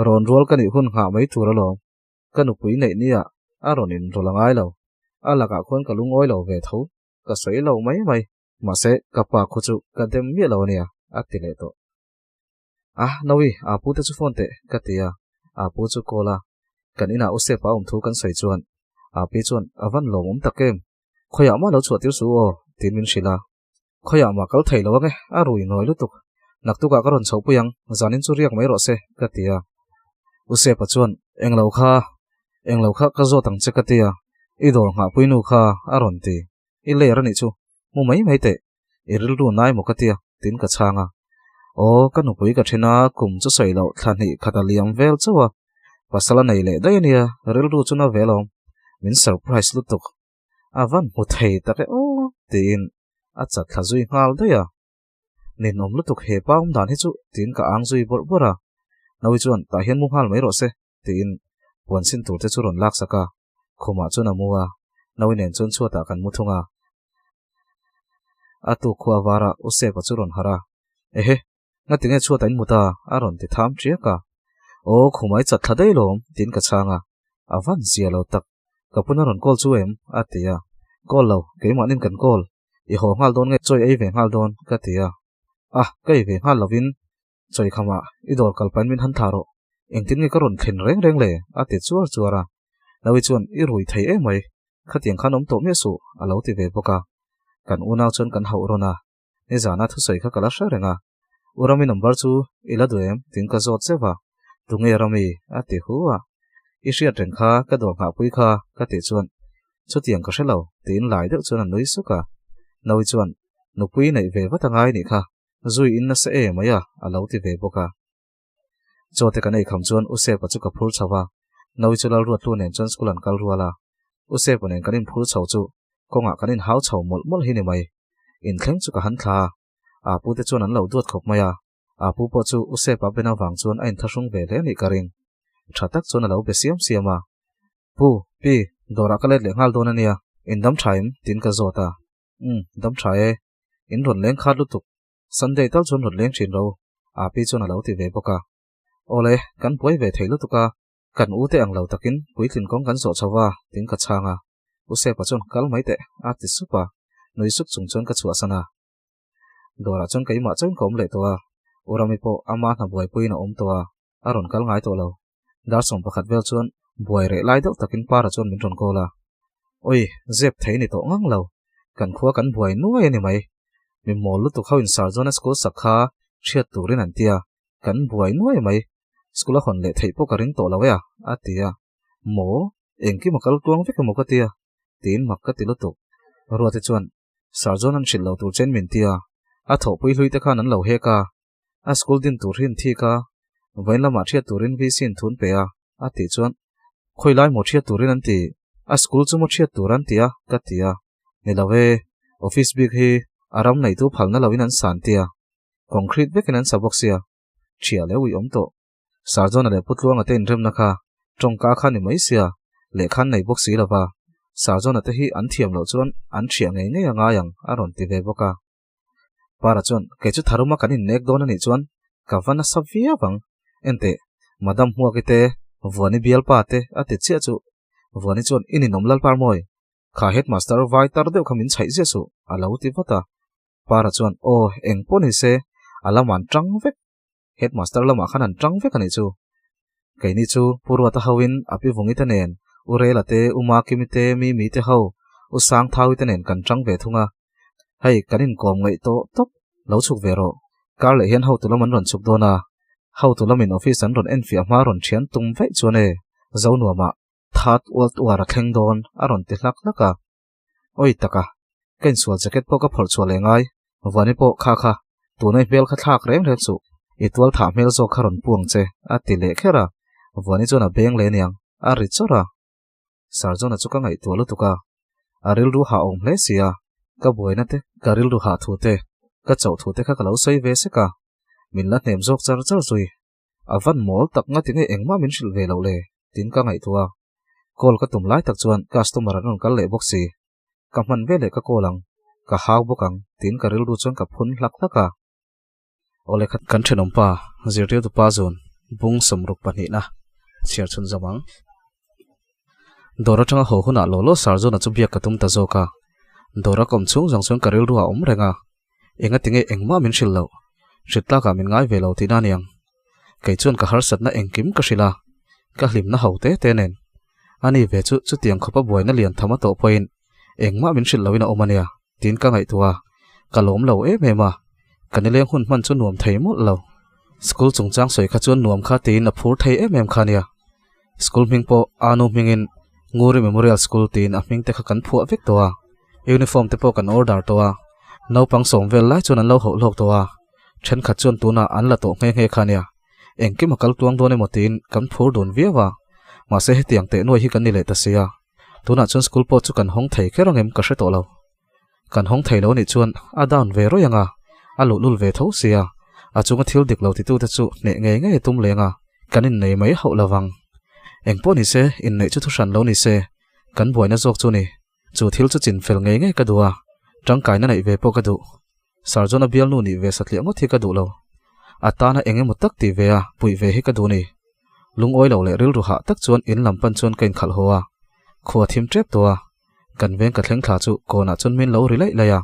rawn rual ka nih hun nghah mai tur alawm. Ka nupui neih nia a rawn inrawlh a ngai lo. A lakah khuan ka lungawi lo ve tho, ka sawi lo mai mai. Mahse, ka pa khu chu ka dem miah lo ania, a ti leh tawh. A, Nawi, aa pu te chu phone teh, ka ti a. Aa pu chu call a. Kan inah U Sepa a awm thu kan sawi chuan, aa pi chuan, A van lawmawm tak em? Khawiah mah lo chhuah tir suh aw, tiin min hrilh a. Khawiah mah kal thei lo ange, a rui nawi lutuk. Naktukah ka rawn chhohpui ang, zanin chu riak mai rawh se, ka ti a. U Sepa chuan, Englo kha, englo kha ka zawt ang che ka ti a, i dawr nghahpui nu kha a rawn ti. I ler a nih chu, mu mai mai teh, i rilru nai maw ka ti a, tiin ka chhang a. Aw, ka nupui ka then a, kum chu sawi loh thla hnih khat a liam vel chauh a, pasal a nei leh daih a nia, rilru chu na ve alawm, min surprise lutuk. A van hmu thei tak e aw, tiin a chat thla zui nghal daih a. Ninawm lutuk he pa awm dan hi chu, tiin ka ang zui bawrh bawrh a. Naui chuan, Tah hian mu nghal mai rawh se, tiin puan sin tur te chu rawn lak sak a. Khumah chuan a mu a, Naui nen chuan chhuatah kan mu thung a. A tuk khua varah U Sepa chu rawn harh a, Ehe, ngatinge chhuatah in mu ta? a rawn ti tham ṭiak a. Aw, khumah i chat thla daih lawm, tiin ka chhang a. A van zia lo tak, ka puna rawn call chu em? a ti a. Call lo, keimahnin kan call. I haw nghal dawn nge chawi ei ve nghal dawn? ka ti a. A, ka ei ve nghal lovin chawi khamah i dawr kal pahin min han thlah rawh. Engtin nge ka rawn thlen reng reng le? a ti chuar chuar a. Nawi chuan i rui thei em mai, khatiang khan awm tawh miah suh, a lo ti ve bawk a. Kan unau chuan kan hauh rawn a. Nizana thusawi kha ka la hre reng a. U Rami number chu i la duh em? tiin ka zawt zeuh a. Tunge Rami? a ti hu a. I hriat reng kha ka dawr nghahpui kha ka tih chuan chutiang ka hre lo tiin lai deuh chuan a nui suk a. Nawi chuan nupui neih ve vat a ngai nih kha zui in nasa e mai a a lo ti ve bawk a. Chaw te kan ei kham chuan U Sepa chu ka phur chho a, Nawi chu Lalruatlu nen chuan school an kal rual a. U Sepa nen kan inphur chho chu kawngah kan inhau chho mawlh mawlh hi ni mai. Inthleng chu ka han thla a, aa pu te chuan an lo duat khawp mai a, aa pu pawh chu U Sepa ben avang chuan a inthlahrung ve hle nih ka ring. Tha tak chuan a lo be siam siam a. Pu, Pi, dawrah ka let leh nghal dawn a nia, in dam tha em? tiin ka zawt a. Umm, dam tha e. In rawn leng khat lutuk. Sunday tal chuan rawn leng thin ro, Api chuan a lo ti ve bawk a. Awle, kan buai ve thei lutuk a, kan u te ang lo takin puitlin kawng kan zawh chho va, tiin ka chhang a. U Sepa chuan kal mai teh, a ti sup a, nui sup chung chuan ka chhuahsan a. Dawrah chuan keimah chauhin ka awm leh tawh a. U Rami pawh ama hna buaipuiin a awm tawh a, a rawn kal ngai tawh lo. Dar 11 vel chuan buai reh lai deuh takin Para chuan min rawn call a. Oi, zep thei ni tawh ngang lo. Kan khua kan buai nuai a ni mai. Mi mawl lutuk ho in Sarjona school sak kha hriat turin an tia, kan buai nuai mai. School a hawn leh theih pawh ka ring tawh lo e a, a ti a. Maw? Engkim a kal tluang vek emaw ka tia? Tiin mak ka ti lutuk. Ruati chuan Sarjon an hrilh lo tur chen min tia, a thawhpui hlui te khan an lo hek a, a school din tur hi an thik a, vawiin lamah hriat turin VC in thun pe a, a tih chuan khawi lai maw hriat turin an ti, a school chu maw hriat tur an ti a, ka ti a, ni lo e, office bik hi a ram neitu phalna loin an san tia, concrete vekin an sa bawk sia, ṭhiah leh ui awm tawh. Sarjona leh Putluanga te inremna kha tawngka kha ni mai sia, lehkha an nei bawk si lova, Sarjona te hi an thiam loh chuan an ṭhiah ngei ngei a ngai ang a rawn ti ve bawk a. Para chuan, Kei chu tharuma kan innek dawn a nih chuan ka va nasa viau ang. Enteh, Madam Hmuaki te, Vuani bialpa te a ti chiah chu. Vuani chuan, I ninawm Lalparmawi, kha headmaster vai tar deuh kha min chhaih ziah suh a lo ti vat a. Para chuan, Aw, eng pawh ni se, a lam an ṭang vek. Headmaster lamah khan an ṭang vek a nih chu. Keini chu Pu Ruata hoin a pi Vungi te nen, U Rela te, U Makimi te, Mimi te ho, U Sangthaui te nen kan ṭang ve thung a. Hei, kan inkawm ngaih tawh tawp, lo chhuk ve rawh. Kar leh hian hotu lam an rawn chhuk dawn a, hotu lamin office an rawn enfiah hma rawn ṭhian tum vaih chuan e, Zonuamah that ual tuar a thleng dawn a rawn ti hlak hlak a. Awi taka, ka insual jacket pawh ka phawrh chhuah leh ngai, Vuani pawh kha kha, tuna i hmel kha thlak reng reng suh, i tual thah hmel zawk kha rawn pu ang che, a ti leh kher a, Vuani chuan a beng leh aniang, a ri chawrh a. Sarjona chu ka ngaihtuah lutuk a, a rilru hah awm hle si a, ka buaina te, ka rilru hah thu te, ka chauh thu te kha ka lo sawi ve sek a, min la hnem zawk char char zui. A van mawl tak nga tinge engmah min hrilh ve loh le? Tin ka ngaihtuah a. Call ka tum lai tak chuan customer an rawn kal leh bawk si. Ka hman veleh ka call ang, ka hau bawk ang tiin ka rilru chuan ka phun hlak hlak a. Awle kha kan thenawm pa, zirtirtu pa zun bung 62 na chhiar chhun zawm ang. Dawr atanga haw hunah law law Sarjona chu biak ka tum ta zawk a. Dawr a kawm chhung zawng chuan ka rilru a awm reng a. Engatinge engmah min hrilh loh? Hrilh tlakah min ngai ve lo tihna aniang. Kei chuan ka harsatna engkim ka hrilh a, ka hlimna ho te te nen. Ani ve chu chutiang khawpa buaina lian tham a tawh pawhin engmah min hrilh lohin a awm ania tiin ka ngaihtuah a, ka lawm lo em em a. Ka nileng hun hman chu nuam thei mawlh lo. School chungchang sawi kha chuan nuam kha tiin a phur thei em em kha ania. School hming pawh Anu hmingin Nguri Memorial School tiin a hming te kha kan phuah vek tawh a, uniform te pawh kan order tawh a, naupang sawm vel lai chuan an lo hauh hlawk tawh a, thenkhat chuan tunah an la tawh nghe nghe kha ania, engkim a kal tluang dawn emaw tiin kan phur dun viau a, mahse hetiang teh nuai hi kan ni leh ta si a, tunah chuan school pawh chu kan hawng thei kher angem ka hre tawh lo. Kan hawng thei lo nih chuan a down ve rawih ang a, a luhlul ve tho sia, a chunga thil dik lo titute chu hneh ngei ngei a tum leng a, kan innei mai hauh lo vang. Engpawh ni se, inneih chu thuhran lo ni se, kan buaina zawk chu ni. Chu thil chu chin fel ngei ngei ka duh a, tangkaina neih ve pawh ka duh. Sarjona bialnu nih ve satliah ngawt hi ka duh lo. A tana eng emaw tak tih ve a, puih ve hi ka duh ni. Lungawi lo leh rilru hah tak chuan in lam pan chuan ka inkhalh haw a, khua thim tep tawh a, Kan veng ka thleng thla chu kawnah chuan min lo ri laih laih a,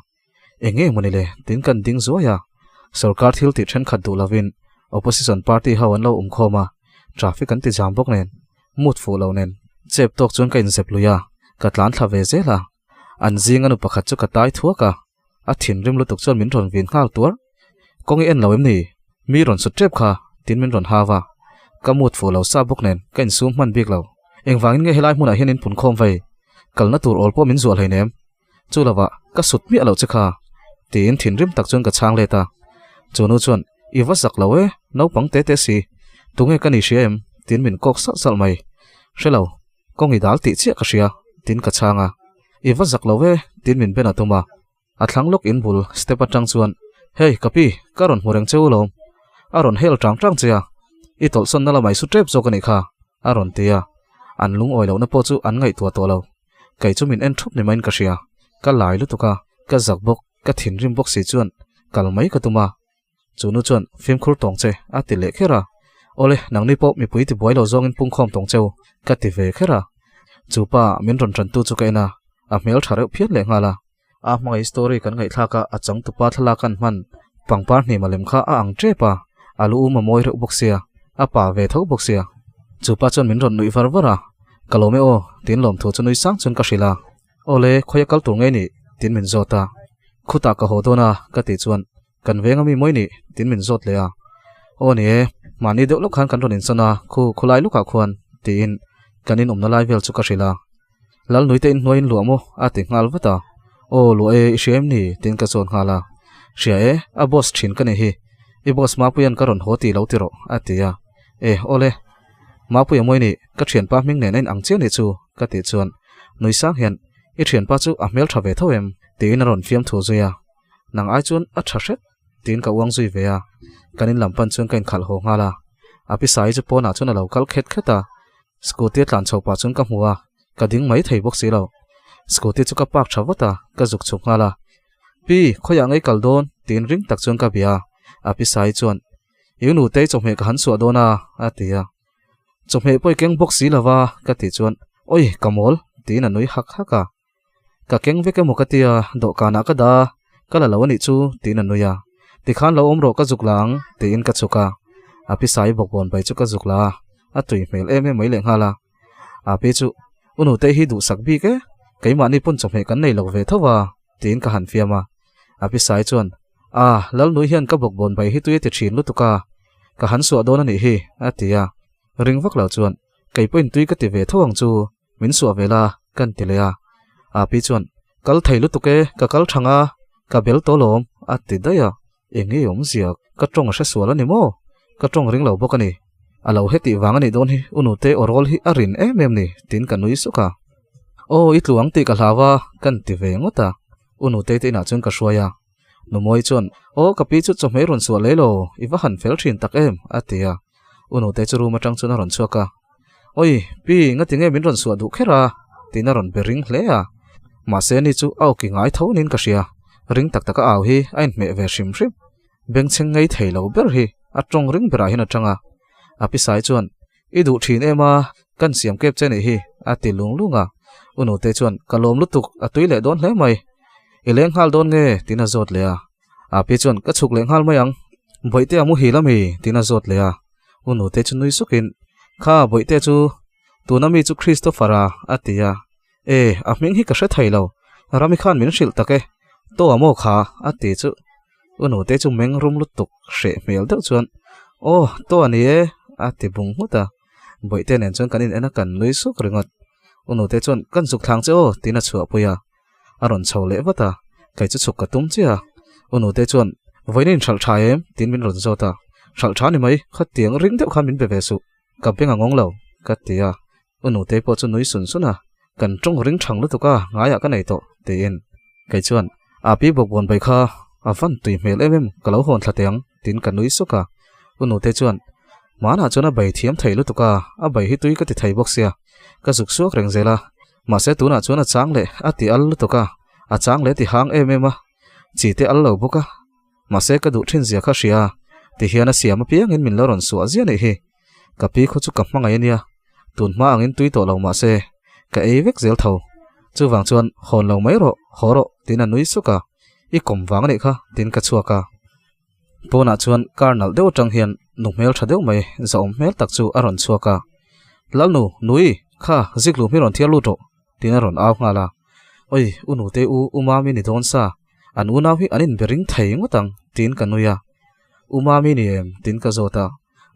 eng nge mawni le tiin kan ding zuai a, sorkar thil tih thenkhat duh lovin opposition party ho an lo awm khawm a, traffic an ti jam bawk nen, mood fuh lo nen chep tawk chuan ka inzep lui a, ka tlan thla ve zel a, an zinga nu pakhat chu ka tai thuak a, a thinrim lutuk chuan min rawn vin nghal tuar, kawng i en lo em ni? Mi rawn sut tep kha tiin min rawn hau a, ka mood fuh lo sa bawk nen ka insum hman bik lo. Engvangin nge helai hmunah hian in pun khawm vei? Kalna tur awl pawh min zuah hleinem. Chu lovah ka sut miah loh che kha tiin thinrim tak chuan ka chhang let a. Chu nu chuan i va zak lo e, naupang te te si, tunge ka ni hria em? tiin min kawk salh salh mai. Hre lo, kawng i dal tih chiah ka hria tiin ka chhang a. I va zak lo e tiin min ben a tum a. A thlang lawk in bul step atang chuan, Hey, ka pi, ka rawn hmu reng che u lawm. A rawn hel tang tang che a, i tawlhsawnna lamah i su tep zawk a nih kha, a rawn ti a. An lungawi lohna pawh chu an ngaihtuah tawh lo. Kei chu min en thup ni maiin ka hria. Ka lai lutuk a, ka zak bawk, ka thinrim bawk si chuan kal mai ka tum a. Chu nu chuan, Fimkhur tawng che, a ti leh kher a. Awle, nangni pawh mipui tibuai lo zawngin pungkhawm tawng cheu, ka ti ve kher a. Chu pa min rawn tantu chu ka en a, a hmel tha reuh phian leh nghal a. A hmangaih story kan ngaihthlak a, a changtupa thlalak an hman pangpar hnim a lem kha a ang tep a. A lu um a mawi reuh bawk sia, a pa ve tho bawk sia. Chu pa chuan min rawn nuih var var a, Ka lawm e aw, tiin lawmthu chu nui sang chuan ka hrilh a. Awle, khawi a kal tur ngei nih? tiin min zawt a. Khutah ka haw dawn a, ka tih chuan, Kan veng ami mawi nih? tiin min zawt leh a. Aw ni e, mahni deuh lawk khan kan rawn insawn a, khu khulai lukah khuan, tiin kan inawmna lai vel chu ka hrilh a. Lalnui te inhnuai in luah maw? a ti nghal vat a. Aw luah e, i hria em ni? tiin ka zawn nghal a. Hria e, a boss thin ka ni hi. I boss Mapuia'n ka rawn haw tih lo ti rawh, a ti a. E, awle. Mapuia mawi nih, ka thianpa hming nen a in ang chiah nih chu, ka tih chuan nui sang hian, I thianpa chu a hmel tha ve tho em? tiin a rawn fiam thu zui a. Nang ai chuan a tha hret, tiin ka uang zui ve a. Kan in lam pan chuan ka inkhalh haw nghal a. A pisai chu pawnah chuan a lo kal khet khet a. Scooty a tlan chho pah chuan ka hmu a, ka ding mai thei bawk si lo. Scooty chu ka park tha vat a, ka zuk chhuk nghal a. Pi, khawiah ngei kal dawn? tiin ring tak chuan ka bia a. A pisai chuan, I nutei chawhmeh ka han suah dawn a, a ti a. Chawhmeh pawh i keng bawk si lo va, ka tih chuan, Awi, ka mawl, tiin a nui hak hak a. Ka keng vek emaw ka tia, dawhkanah ka dah a, ka la lo a nih chu, tiin a nui a. Tikhan lo awm rawh ka zuk la ang, tiin ka chhuk a. A pi sai bawk bawn bai chu ka zuk la a, a tui hmel em em mai lehnghal a. A pi chu, U nutei hi duhsak bik e, keimahni pawn chawhmeh kan nei lo ve tho a, tiin ka han fiam a. A pi sai chuan, A, Lalnui hian ka bawk bawn bai hi tui a ti thin lutuk a, ka han suah dawn a nih hi, a ti a. Ring vak lo chuan, Kei pawhin tui ka ti ve tho ang chu, Min suah ve la, kan ti leh a. Api chuan, Kal thei lutuk e, ka kal thang a, ka bel tawh lawm, a ti daih a. Eng nge awmzia, ka tawng a hre sual a ni maw? Ka tawng ring lo bawk a ni. A lo hetih vang a nih dawn hi, u nute aw rawl hi a rin em em ni, tiin ka nui suk a. Aw, i tlu ang tih ka hlau a, kan ti ve ngawt a. U nutei te inah chuan ka hruai a. Numawi chuan, Aw, ka pi chu chawhmeh rawn suah leh lo, i va han fel thin tak em, a ti a. U nute chu room atang chuan a rawn chhuak a. Oi, pi, ngati nge min rawn suah duh kher a? tiin a rawn be ring hle a. Mahse ni chu a awki ngai tho niin ka hria. Ring tak taka au hi a inhmeh ve hrim hrim. Bengchheng ngei thei lo ber hi a tawng ring berah hian a tang a. A pisai chuan, I duh thin em a, kan siam kep che nih hi, a ti lung lung a. U nute chuan, Ka lawm lutuk, a tui leh dawn hle mai. I leng nghal dawn nge? tiin a zawt leh a. A pi chuan, Ka chhuk leh nghal mai ang. Bawihte a muhil a mi? tiin a zawt leh a. U nute chu nui sukin, Kha, bawihte chu tuna mi chu Christopher-a, a ti a. E, a hming hi ka hre thei lo. Rami khan min hrilh tak e. To a maw kha? a ti chu. U nute chu meng rum lutuk hreh hmel deuh chuan, Aw, to a ni e, a ti bung nghut a. Bawihte nen chuan kan in en a, kan nui suk ringawt. U nute chuan, Kan zuk thlang che aw, tiin a chhuahpui a. A rawn chho leh vat a, kei chu chhuk ka tum chiah a. U nute chuan, Vawiin in hralh tha em? tiin min rawn zawt a. Hralh tha ni mai, khatiang ring deuh khan min be ve suh, ka beng a ngawng lo, ka ti a. U nute pawh chu nui sun sun a, Kan tawng ring thang lutuk a, ngaiah ka nei tawh, tiin. Kei chuan, A pi bawk buan bai kha, a van tui hmel em em, ka lo hawn thla teh ang, tiin ka nui suk a. U nute chuan, Hmanah chuan a bai thiam thei lutuk a, a bai hi tui ka ti thei bawk sia, ka zuk suak reng zel a, Mahse tunah chuan a chang leh a ti al lutuk a, a chang leh ti hang em em a, chi te al lo bawk a. Mahse ka duh thin zia kha hria a, ti hian a siam apiangin min lo rawn suah zia nih hi. Ka pi khaw chu ka hmangaih a nia, tun hma angin tui tawh lo mahse ka ei vek zel tho. Chuvang chuan hawn lo mai rawh, haw rawh tiin a nui suk a, i kawm vang a nih kha tiin ka chhuak a. Pawnah chuan car nalh deuh atang hian nu hmel tha deuh mai zahawm hmel tak chu a rawn chhuak a. Lalnu, Nui, kha ziklu hmi rawn thiar lut rawh, tiin a rawn au nghal a. Oi, u nute u, u Mami ni dawn sa, an unau hi an inbe ring thei ngawt ang, tiin ka nui a. U Mami ni em? tiin ka zawt a.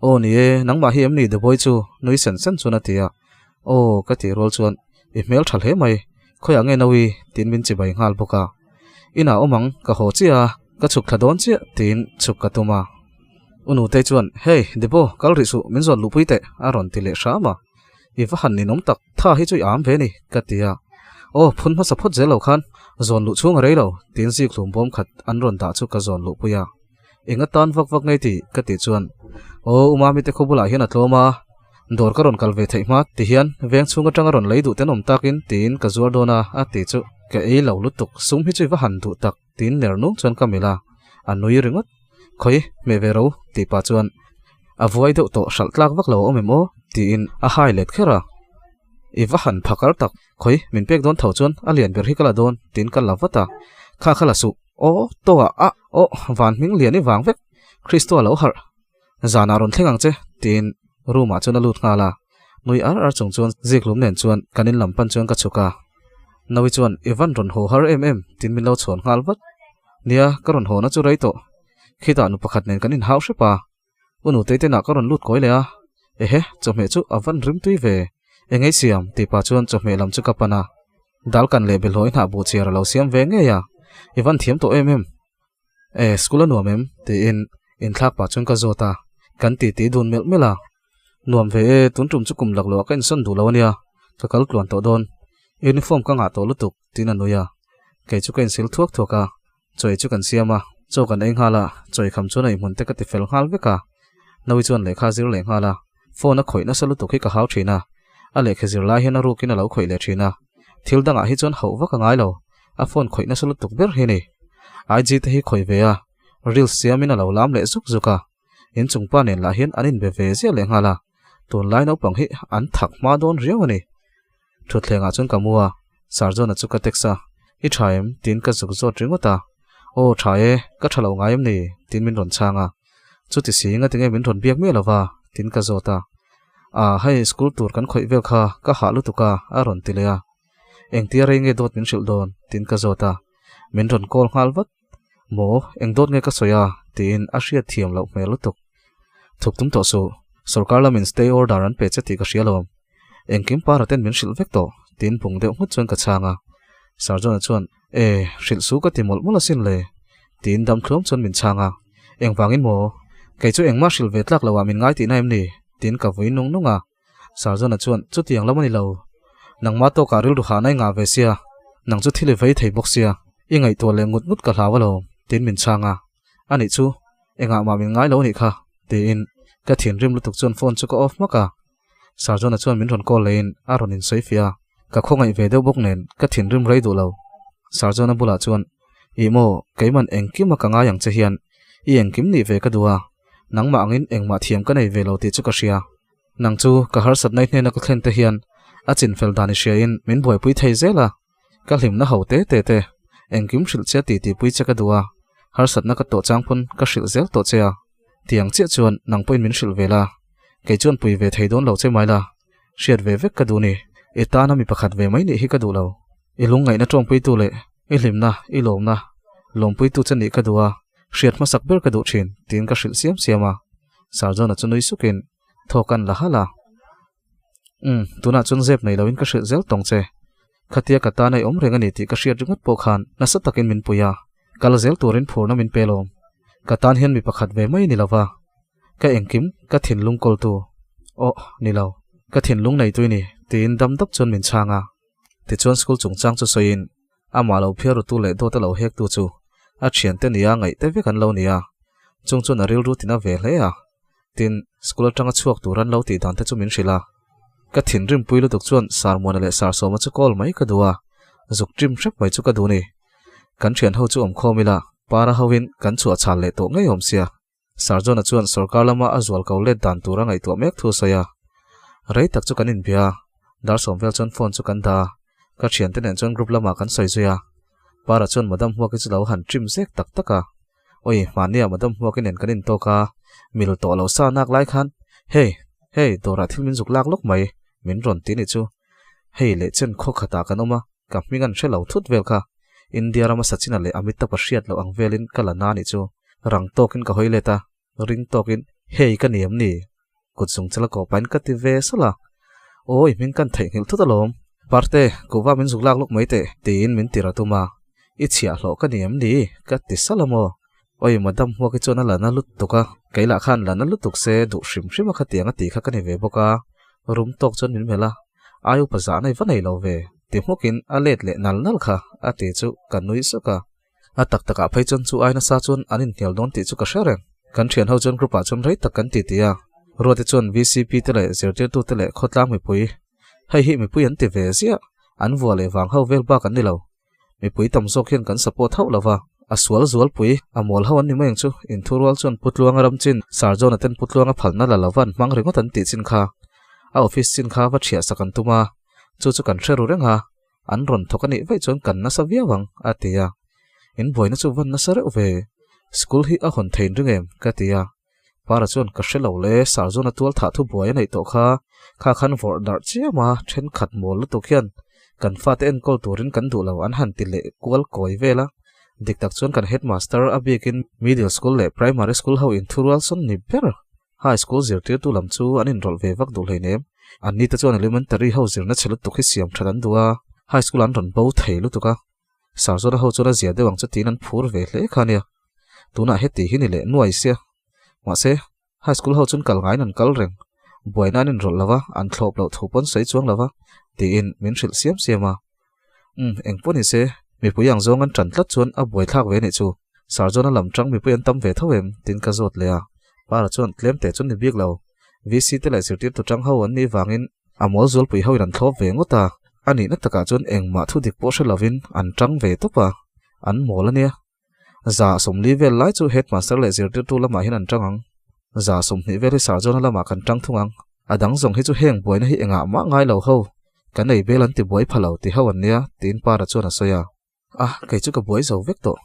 Aw ni e, nangmah hi em ni Deboi chu? nui sen sen chuan a ti a. Aw, ka tih rual chuan, i hmel tha hle mai, khawiah nge Naui? tiin min chibai nghal bawk a. Inah awm ang, ka haw chiah a, ka chhuk thla dawn chiah, tiin chhuk ka tum a. U Nutei chuan, Hey, Debo, kal rih suh, min zawn luhpui teh, a rawn ti leh hram a. I va han ninawm tak, tha hi chu i am ve ni, ka ti a. Aw, phun hmasa phawt zel lo khan, zawn luh chhung a rei lo, tiin zikhlum bawm khat an rawn dah chu ka zawn luhpui a. Eng atan vak vak ngei tih ka tih chuan, Aw, u Mami te khaw bulah hian a tlawm a, dawr ka rawn kal ve theih hma ti hian veng chhung atanga rawn lei duh tenawm takin tiin ka zuar dawn a, a ti chu. Ka ei lo lutuk, sum hi chu i va han duh tak tiin ner nung chuan ka melh a, a nui ringawt. Khawi, hmeh ve ro tih pah chuan a vuai deuh tawh hralh tlak vak lo a awm em aw tiin a hai let kher a. I va han phakar tak, khawi, min pek dawn tho chuan a lian ber hi ka la dawn tiin ka la vat a, kha kha la suh. Aw, tawh ah, aw, van hming lian i vang vek, Kristo a lo harh. Zanah rawn thleng ang che, tiin room ah chuan a lut nghal a. Nui ar ar chung chuan ziklum nen chuan kan in lam pan chuan ka chhuk a. Nawi chuan i van rawn haw har em em, tiin min lo chhawn nghal vat. Nia, ka rawn haw na chu rei tawh. Khitah nu pakhat nen kan inhau hrep a. U nutei te nah ka rawn lut kawi leh a. Ehe, chawhmeh chu a van rim tui ve. Engei siam? tih pah chuan chawhmeh lam chu ka pan a. Dal kan leh belhawi hnah buh chiar a lo siam ve ngei a. I van thiam tawh em em. E, school a nuam em? tiin inthlak pah chuan ka zawt a. Kan titi dun melh melh a. Nuam ve e, tun tum chu kum lak loh ah ka insawn duh lo a nia. Ka kal tluan tawh dawn. Uniform ka ngah tawh lutuk, tiin a nui a. Kei chu ka insil thuak thuak a. Chawi chu kan siam a, chaw kan ei nghal a, chawi kham chuan a inhmun te ka ti fel nghal vek a. Nawi chuan lehkha a zir leh nghal a, phone a khawih nasa lutuk hi ka hau thin a, a lehkha zir lai hian a rukin a lo khawih leh thin a, thil dangah hi chuan hauh vak a ngai lo, a phone khawih nasa lutuk ber hi a ni. IG te hi khawih ve a, reels siamin a lo lam leh zuk zuk a, inchung pa nen lah hian an inbe ve ziah leh nghal a, tunlai naupang hi an thak hma dawn riau a ni. Thutthlengah chuan ka mu a, Sarjona chu ka text a, I tha em? tiin ka zuk zawt ringawt a. Aw tha e, ka tha lo ngai em ni? tiin min rawn chhang a. Chuti si ngatinge min rawn biak miah lova? tiin ka zawt a. Ah hei school tur kan khawih vel kha ka hah lutuk a, a rawn ti leh a. Engtia rei nge dawt min hrilh dawn? tiin ka zawt a. Min rawn call nghal vat. Maw, eng dawt nge ka sawi a? tiin a hriat thiam loh hmel lutuk. Thuk tum tawh suh, sorkar lamin stay order an pe che tih ka hria lo. Engkim para ten min hrilh vek tawh, tiin bung deuh nghut chuan ka chhang a. Sarjona chuan, E, hrilh su ka ti mawlh mawlh asin le, tiin dam thluam chuan min chhang a. Engvangin maw? Kei chu engmah hrilh ve tlak loah min ngai tihna em ni? tiin ka vui nung nung a. Sarjona chuan, Chutiang lam a ni lo. Nangmah tawkah rilru hahna i ngah ve sia, nang chu thil i vei thei bawk sia, i ngaihtuah leh ngut ngut ka hlau alawm, tiin min chhang a. Anih chu, engah mah min ngai lo anih kha, tiin ka thinrim lutuk chuan phone chu ka off hmak a. Sarjona chuan min rawn call leiin a rawn insawi fiah a, ka khawngaih ve deuh bawk nen ka thinrim rei duh lo. Sarjona bulah chuan, Ih maw, keiman engkima ka ngai ang che hian i engkim nih ve ka duh a, nangmah angin engmah thiam ka nei ve lo tih chu ka hria. Nang chu ka harsatna i hnena ka thlen te hian a chinfel dan i hriain min buaipui thei zel a, ka hlimna ho te te te engkim hrilh che ti tihpui che ka duh a, harsatna ka tawh chang pawn ka hrilh zel tawh che a, tiang chiah chuan nang pawhin min hrilh ve la, kei chuan pui ve thei dawn lo che mai la, hriat ve vek ka duh ni, i tana mi pakhat ve mai nih hi ka duh lo, i lungngaihna tawngpuitu leh i hlimna, i lawmna, lawmpuitu che nih ka duh a, hriat hmasak ber ka duh thin, tiin ka hrilh siam siam a. Sarjona chu nui sukin thawk an la halh a. Umm, tunah chuan zep nei loin ka hrilh zel tawng che. Khatia ka tan a i awm reng a ni tih ka hriat ringawt pawh khan nasa takin min pui a, kal zel turin phurna min pe lawm. Ka tan hian mi pakhat ve mai ni lova, ka engkim ka thinlung kawltu. Aw, ni lo, ka thinlung nei tui ni, tiin dam dap chuan min chhang a. Tichuan school chungchang chu sawiin Amah lo phiarutu leh dawta lo hektu chu a thiante nia ngaihte vek an lo ni a, chung chuan a rilru tina ve hle a. Tin, school atanga chhuak tur an lo tih dan te chu min hrilh a. Ka thinrim pui lutuk chuan Sarmuana leh Sarsawma chu call mai ka duh a, zuk ṭim hrep mai chu ka duh ni. Kan thian ho chu awm khawm ila, para hoin kan chhuah chhal leh tawh ngei awm sia. Sarjona chuan sorkar lama a zual ko let dan tur a ngaihtuah mek thu a sawi a. Rei tak chu kan inbia a, dar sawm vel chuan phone chu kan dah a, ka thiante nen chuan group lamah kan sawi zui a. Para chuan Madam Hmuaki chu lo han trim zek tak tak a. Oi, hmahniah Madam Hmuaki nen kan intawk a, mil tawh lo sa nak lai khan, Hey, hey, dawrah thil min zuk lak lawk mai, min rawn ti ni chu. Hei leh chen khaw khatah kan awm a, ka hming an hre lo thut vel kha. India rama Sachin-a leh Amitabh-a hriat loh ang velin ka la na nih chu. Rang tawkin ka hawi let a, ring tawkin, Hei ka ni em ni? Kut zung chal a kawh pahin ka ti ve salh a. Aw, i hming kan theihnghilh thut alawm. Parte, kuhva min zuk lak lawk mai teh, tiin min ti rat um a. I chhiahhlawh ka ni em ni? Ka ti salh a maw? Oi, madam Hmuaki chuan a la na lutuk a, kei lah khan la na lutuk se duh hrim hrim a khatiang a tih kha ka ni ve bawk a, rum tawk chuan min melh a, ai upa zah nei va nei lo ve, ti hmukin a let leh nal nal kha a ti chu ka nui suk a. A tak takah phei chuan chu ai nasa chuan an inhnial dawn tih chu ka hre reng. Kan thian ho chuan group ah chuan rei tak kan ti ti a, Ruati chuan VCP te leh zirtirtu te leh khawtlang mipui, hei hi mipui an ti ve ziah, an vua leh vang ho vel bak an ni lo. Mipui tam zawk hian kan support hauh lo va, a sual zualpui, a mual ho an ni mai ang chu, inthurual chuan Pu Tluanga ram chin, Sir John-a ten Pu Tluanga phalna la lova an hmang ringawt an tih chin kha, a office chin kha va thiah sak an tum a, chu chu kan hre ru reng a, an rawn thawk a nih vaih chuan kan nasa viau ang, a ti a. In buaina chu van nasa reuh ve, school hi a hawn thein ring em? ka ti a. Para chuan ka hre lo le, Sarzawna tual thah thu buai a neih tawh kha, kha khan vawrh darh chiam a, thenkhat mawl lutuk hian kan fate enkawl turin kan duh lo an han ti leh kual kawi vel a. Dik tak chuan kan headmaster a bikin middle school leh primary school ho inthurual sawn ni ber. High school zirtirtu lam chu an inrawlh ve vak duh hleinem. Anni te chuan elementary ho zirna chhe lutuk hi siam that an duh a, high school an rawn bo thei lutuk a. Sarzawna ho chuan a zia deuh ang chu tiin an phur ve hle kha nia. Tunah heti hi ni leh nuai sia. Mahse, high school ho chuan kal ngaiin an kal reng. Buaina an inrawlh lo va, an thlawp loh thu pawn sawi chuang lo va, tiin min hrilh siam siam a. Umm, eng pawh ni se, mipui ang zawng an tan tlat chuan a buaithlak ve nih chu. Sarzawna lam tang mipui an tam ve tho em? tiin ka zawt leh a. Para chuan tlem teh chu ni bik lo. VC te leh zirtirtu tang ho an nih vangin a mawl zualpui ho in an thlawp ve ngawt a. A nihna takah chuan engmah thu dik pawh hre lovin an tang ve tawp a, an mawl a nia. 40 vel lai chu headmaster leh zirtirtu lamah hian an tang ang. 20 vel hi Sarzawna lamah kan tang thung ang. A dang zawng hi chu heng buaina hi engah mah ngai lo ho, kan ei bel an ti buai pha lo ti ho an nia, tiin Para chuan a sawi a. A, kei chu ka buai zo vek tawh.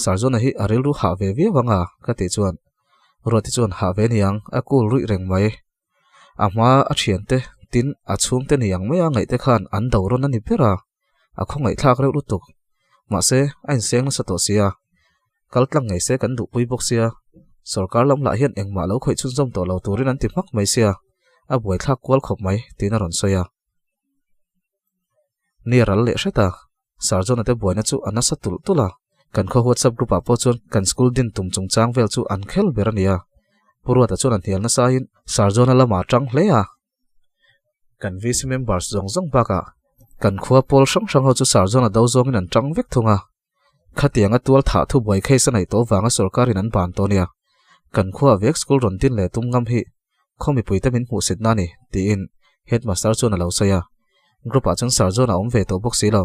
Sarzawna hi a rilru hah ve viau ang a, ka tih chuan Ruati chuan hah ve niang, a cool ruih reng mai. A hma a thiante tin a chhungte ni ang maia ngaihte khan an do rawn a ni ber a, a khawngaihthlak reuh lutuk. Mahse, a inseng nasa tawh sia. Kal tlang ngei se kan duhpui bawk sia. Sorkar lam lah hian engmah lo khawih chhunzawm tawh lo turin an ti hmak mai sia, a buaithlak kual khawp mai, tiin a rawn sawi a. Ni a ral leh hret a, Sarjona te buaina chu a nasa tulh tulh a, kan khaw WhatsApp group ah pawh chuan kan school din tum chungchang vel chu an khel ber a ni a. Pu Ruata chuan a hnial nasa in Sarjona lamah a tang hle a. Kan VC members zawng zawng bakah kan khua pawl hrang hrang ho chu Sarjona do zawngin an tang vek thung a. Khatianga tual thah thu buai case a neih tawh vanga sorkarin an ban tawh nia. Kan khua vek school rawn din leh tum ngam hi khaw mipuite min hmuhsit na ni, tiin headmaster chuan a lo sawi a. Group ah chuan Sir John a awm ve tawh bawk si lo.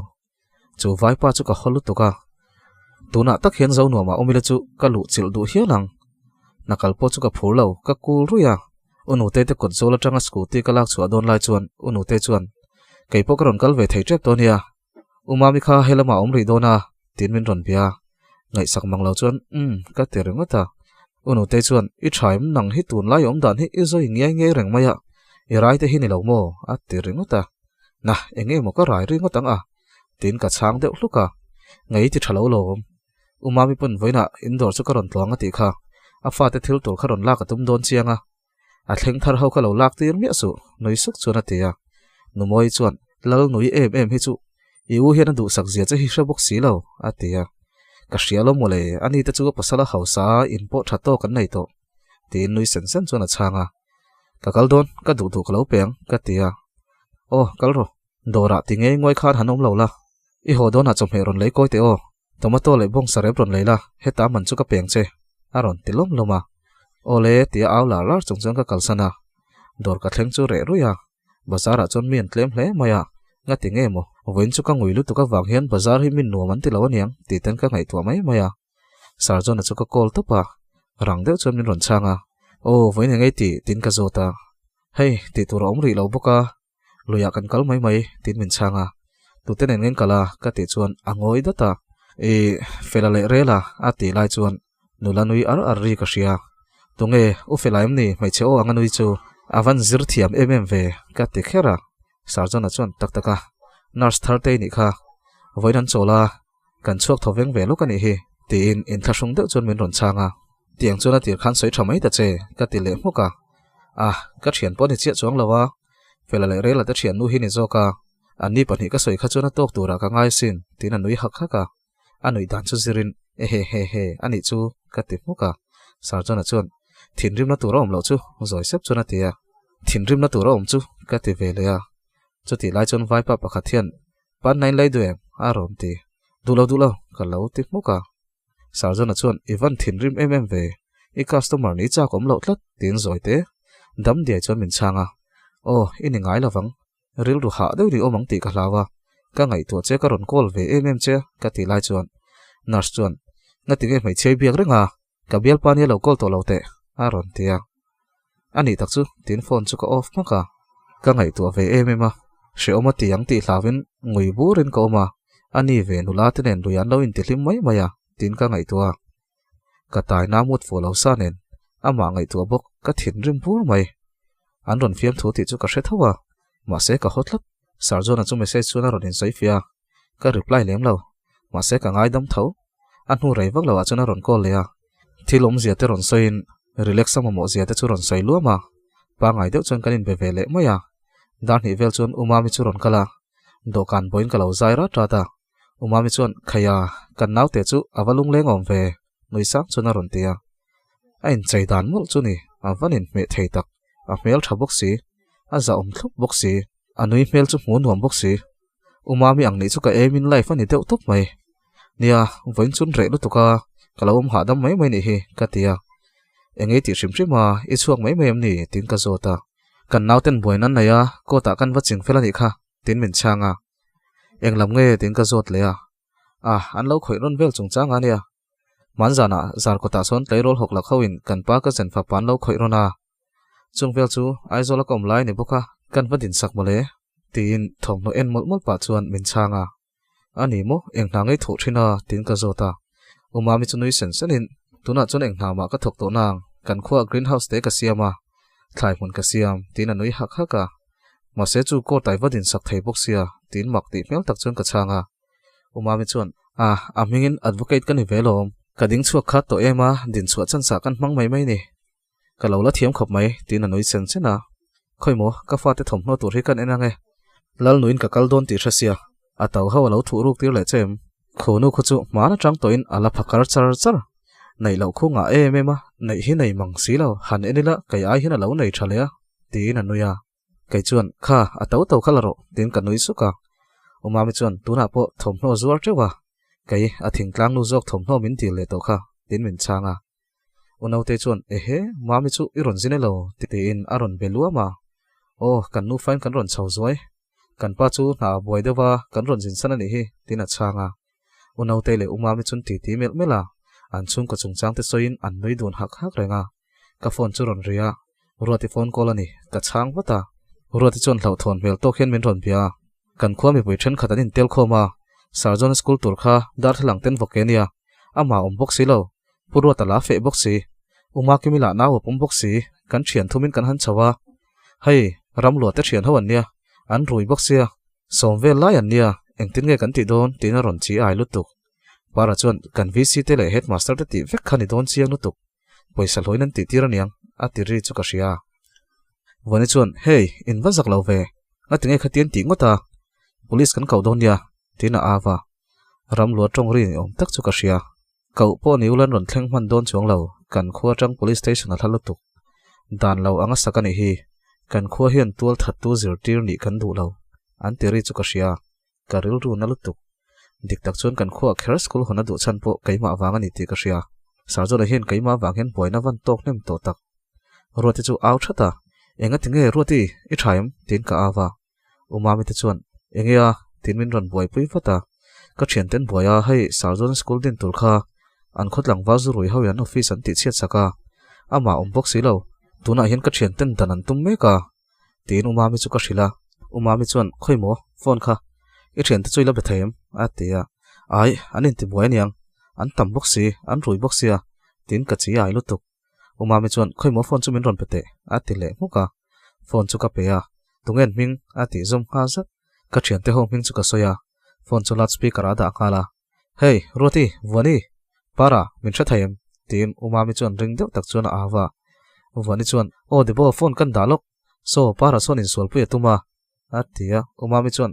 Chu vaipa chu ka haw lutuk a. Tunah tak hian Zonuamah awm ila chu ka luh chilh duh hial ang. Hna kal pawh chu ka phur lo, ka kul ruih a. U Nute te kawt zawl atanga scooty ka lak chhuah dawn lai chuan U Nute chuan, Kei pawh ka rawn kal ve thei tep tawh nia. U Mami kha he lamah a awm rih dawn a, tiin min rawn bia. Ngaihsak mang lo chuan, Umm, ka ti ringawt a. U Nutei chuan, I thaim nang hi tunlai awm dan hi i zawi ngiai ngiai reng mai a, i rai te hi ni lo maw? a ti ringawt a. Nah, eng nge maw ka rai ringawt ang a? tiin ka chhang deuh hluk a. Ngei ti tha lo lawm. U Mami pawn vawiinah indoor chu ka rawn tluang a tih kha. A fate thil tur kha rawn lak a tum dawn chiang a. A thleng thar ho kha lo lak tir miah suh, nui suk chuan a ti a. Numawi chuan, Lal nui em em hi chu i u hian a duhsak zia che hi hre bawk si lo, a ti a. Ka hria lo mawle, ani te chu a pasal a hausa a, in pawh tha tawk an nei tawh, tiin nui sen sen chuan a chhang a. Ka kal dawn, ka duh duh ka lo pe ang, ka ti a. Aw, kal rawh, dawrah ti ngei nguai khan han awm lo la, i haw dawnah chawhmeh rawn lei kawi teh aw, Tomato leh bawngsa rep rawn lei la, heta man chu ka peng che, a rawn ti lawm lawm a. Awle, tia au lar lar chung chuan ka kalsan a. Dawr ka thleng chu reh ruih a, bazar ah chuan mi an tlem hle mai a, nga ti nge maw, vawiin chu ka ngui lutuk avang hian bazar hi min nuam an ti lo aniang tih ten ka ngaihtuah mai mai a. Sir John-a chu ka call tawp a, rang deuh chuan min rawn chhang a, Aw, vawiin eng ei tih? tiin ka zawt a. Hei, tih tur a awm rih lo bawk a, Luiah kan kal mai mai, tiin min chhang a. Tute nen ngen kal a, ka tih chuan a ngawi dat a. I Fela leh Rela, a tih lai chuan nula nui ar ar ri ka hria. Tunge, u Fela em ni, hmeichhe aw anga nui chu? A van zir thiam em em ve, ka ti kher a. Sarjona chuan tak tak a, Nurse thar te i nih kha, vawiin an chawl a, kan chhuak thaw veng ve lawk a nih hi, tiin inthlahrung deuh chuan min rawn chhang a. Tiang chuan a tir khan sawi tha mai ta che, ka ti leh hmuk a. Ah, ka thian pawh ni chiah chuang lo a, Fela leh Rela te thiannu hi ni zawk a, anni pahnih ka sawi kha chuan a tawk turah ka ngai sin, tiin a nui hak hak a. A nuih dan chu zirin, Ehe he he, a nih chu, ka ti hmuk a. Sarjona chuan, Thinrimna tur a awm loh chu, zawi sep chuan a ti a. Thinrimna tur a awm chu, ka ti ve leh a. Chutih lai chuan vaipa pakhat hian, Pannain lei duh em? a rawn ti. Duh lo duh lo, ka lo ti hmuk a. Sarjona chuan, I van thinrim em em ve, i customer ni chak awm loh tlat, tiin zawi te dam diai chuan min chhang a. Aw, i ni ngai lovang, rilru hah deuh ni awm ang tih ka hlau a, ka ngaihtuah che ka rawn call ve em em che ka tih lai chuan nurse chuan, Ngatinge hmeichhia i biak reng a, ka bialpa nia lo call tawh lo teh, a rawn ti a. A nih tak chu, tiin phone chu ka off hmak a. Ka ngaihtuah ve em em a, hrehawm a ti ang tih hlauin ngui burin ka awm a, a ni ve nula te nen lui an lo intihlim mai mai a, tiin ka ngaihtuah a. Ka taina mut fuh lo sa nen, Amah ngaihtuah bawk ka thinrim bur mai. An rawn fiamthu tih chu ka hre tho a, mahse ka haw tlat. Sir John-a chu message chuan a rawn insawi fiah a, ka reply lem lo. Mahse ka ngaidam tho. A hnu rei vak loah chuan a rawn call leh a, thil awmzia te rawn sawiin relax a mamawh zia te chu rawn sawi luam a, pangngai deuh chuan kan inbe ve leh mai a. Dar hnih vel chuan U Mami chu rawn kal a, dawhkan bawiin ka lo zai rat rat a. U Mami chuan, Khaia, kan naute chu a va lungleng awm ve, nui sang chuan a rawn ti a. A inchei dan mawlh chu ni, a van inhmeh thei tak, a hmel tha bawk si, a zahawm thlup bawk si, a nui hmel chu hmu nuam bawk si. U Mami ang nih chu ka aim in life a ni deuh tawp mai. Nia, vawiin chun reh lutuk a, ka lo awm hahdam mai mai nih hi, ka ti a. Eng ei tih hrim hrim a, i chhuak mai mai em ni? tiin ka zawt a. Kan nauten buain an nei a, court ah kan va ching fel a nih kha, tiin min chhang a. Eng lam nge? tiin ka zawt leh a. A, an lo khawih rawn vel chungchang a nia. Hmanzanah zar kawtah sawn tleirawl hawk lak hoin kan pa ka zen fapa an lo khawih rawn a. Chung vel chu Aizawl a ka awm lai a ni bawk a, kan va dinsak mawle, tiin thawmhnaw en mawlh mawlh pah chuan min chhang a. A ni maw, eng hna ngei thawh thin a? tiin ka zawt a. U Mami chu nui sen senin, Tunah chuan eng hna mah ka thawk tawh nang, kan khuaah greenhouse te ka siam a, thlai hmun ka siam, tiin a nui hak hak a. Mahse chu court ai va dinsak thei bawk sia, tiin mak tih hmel tak chuan ka chhang a. U Mami chuan, A, a hmingin advocate ka ni ve lawm, ka ding chhuak khat tawh em a, dinchhuah chansa kan hmang mai mai ni. Ka lo la thiam khawp mai, tiin a nui chen chen a. Khawi maw, ka fate thawmhnaw tur hi kan en ang e. Lalnuin ka kal dawn tih hre sia, a to ho a lo thuh ruk tir leh che em? Khunu khu chu hman atang tawhin a la pha kar char char. Neih loh khu ngah em em a, neih hi nei mang si lo, han en ila kei ai hian a lo nei tha leh a, tiin a nui a. Kei chuan, Kha, a to to kha la rawh, tiin ka nui suk a. U Mami chuan, Tunah pawh thawmhnaw zuar teuh a, kei a thingtlang nu zawk thawmhnaw min dil leh tawh kha, tiin min chhang a. U Nautei chuan, Ehe, Mami chu i rawn zin elo? tiin a rawn be luam a. Aw, kan nufain kan rawn chho zuai. Kan pa chu hna a buai deuh a, kan rawn zin san a nih hi, tiin a chhang a. U Nautei leh U Mami chuan titi melh melh a, an chhungkaw chungchang te sawiin an nui dun hak hak reng a. Ka phone chu rawn ri a, Ruati phone call a ni, ka chhang vat a. Ruati chuan hlauhthawn hmel tawk hian min rawn bia a, kan khua mipui thenkhat an intel khawm a, Sir John school tur kha darthlalang ten vawk ke nia, amah awm bawk si lo, Pu Ruata la feh bawk si, U Makimi lah nau a pawm bawk si, kan thian thumin kan han chho a, hei Ramlua te thian ho an nia, an rui bawk sia, sawm vel lai an nia, engtin nge kan tih dawn tiin a rawn chi ai lutuk. Para chuan kan VC te leh Headmaster te tih vek kha ni dawn chiang lutuk. Pawisa hlawin an tih tir aniang, a ti ri chu ka hria. Vani chuan, Hey, in va zak lo ve, nga tinge khatian tih ngawt a, Police kan koh dawn nia, tiin a au a. Ramlua tawng ri ni awm tak chu ka hria. Koh pawh ni ulan rawn thleng hman dawn chuang lo, kan khua atang Police Station a hla lutuk. Dan lo anga sak a nih hi, kan khua hian tual thattu zirtir nih kan duh lo, an ti ri chu ka hria. Ka rilru na lutuk. Dik tak chuan kan khuaah kher school hawn a duh chhan pawh keimah vang a ni tih ka hria. Sarjona hian keimah vang hian buaina van tawk hnem tawh tak. Ruati chu au that a, Enga tinge Ruati, i tha em? tiin ka au a. U Mami te chuan, Enge a? tiin min rawn buaipui vat a. Ka thianten buai a, hei Sarjona school din tur kha an khaw tlangval zu rui ho in an office an tihchhiat sak a, amah awm bawk si lo. Tunah hian ka thianten dan an tum mek a. Tiin U Mami chu ka hrilh a, U Mami chuan, Khawi maw, phone kha i thiante chu i la be thei em? a ti a, Ai, an intibuai aniang, an tam bawk si, an rui bawk sia, tiin ka chi ai lutuk. U Mami chuan, Khawi maw phone chu min rawn pe teh, a ti leh hmuk a, phone chu ka pe a, Tungen hming? a tih zawm nghal zat. Ka thiante ho hming chu ka sawi a, phone chu loudspeaker ah a dah nghal a, Hey, Ruati, Vuani, Para, min hre thei em? tiin U Mami chuan ring deuh tak chuan a au a. Vuani chuan, Aw Debo, phone kan dah lawk. Saw, Para sawn insualpui a tum a, a ti a. U Mami chuan,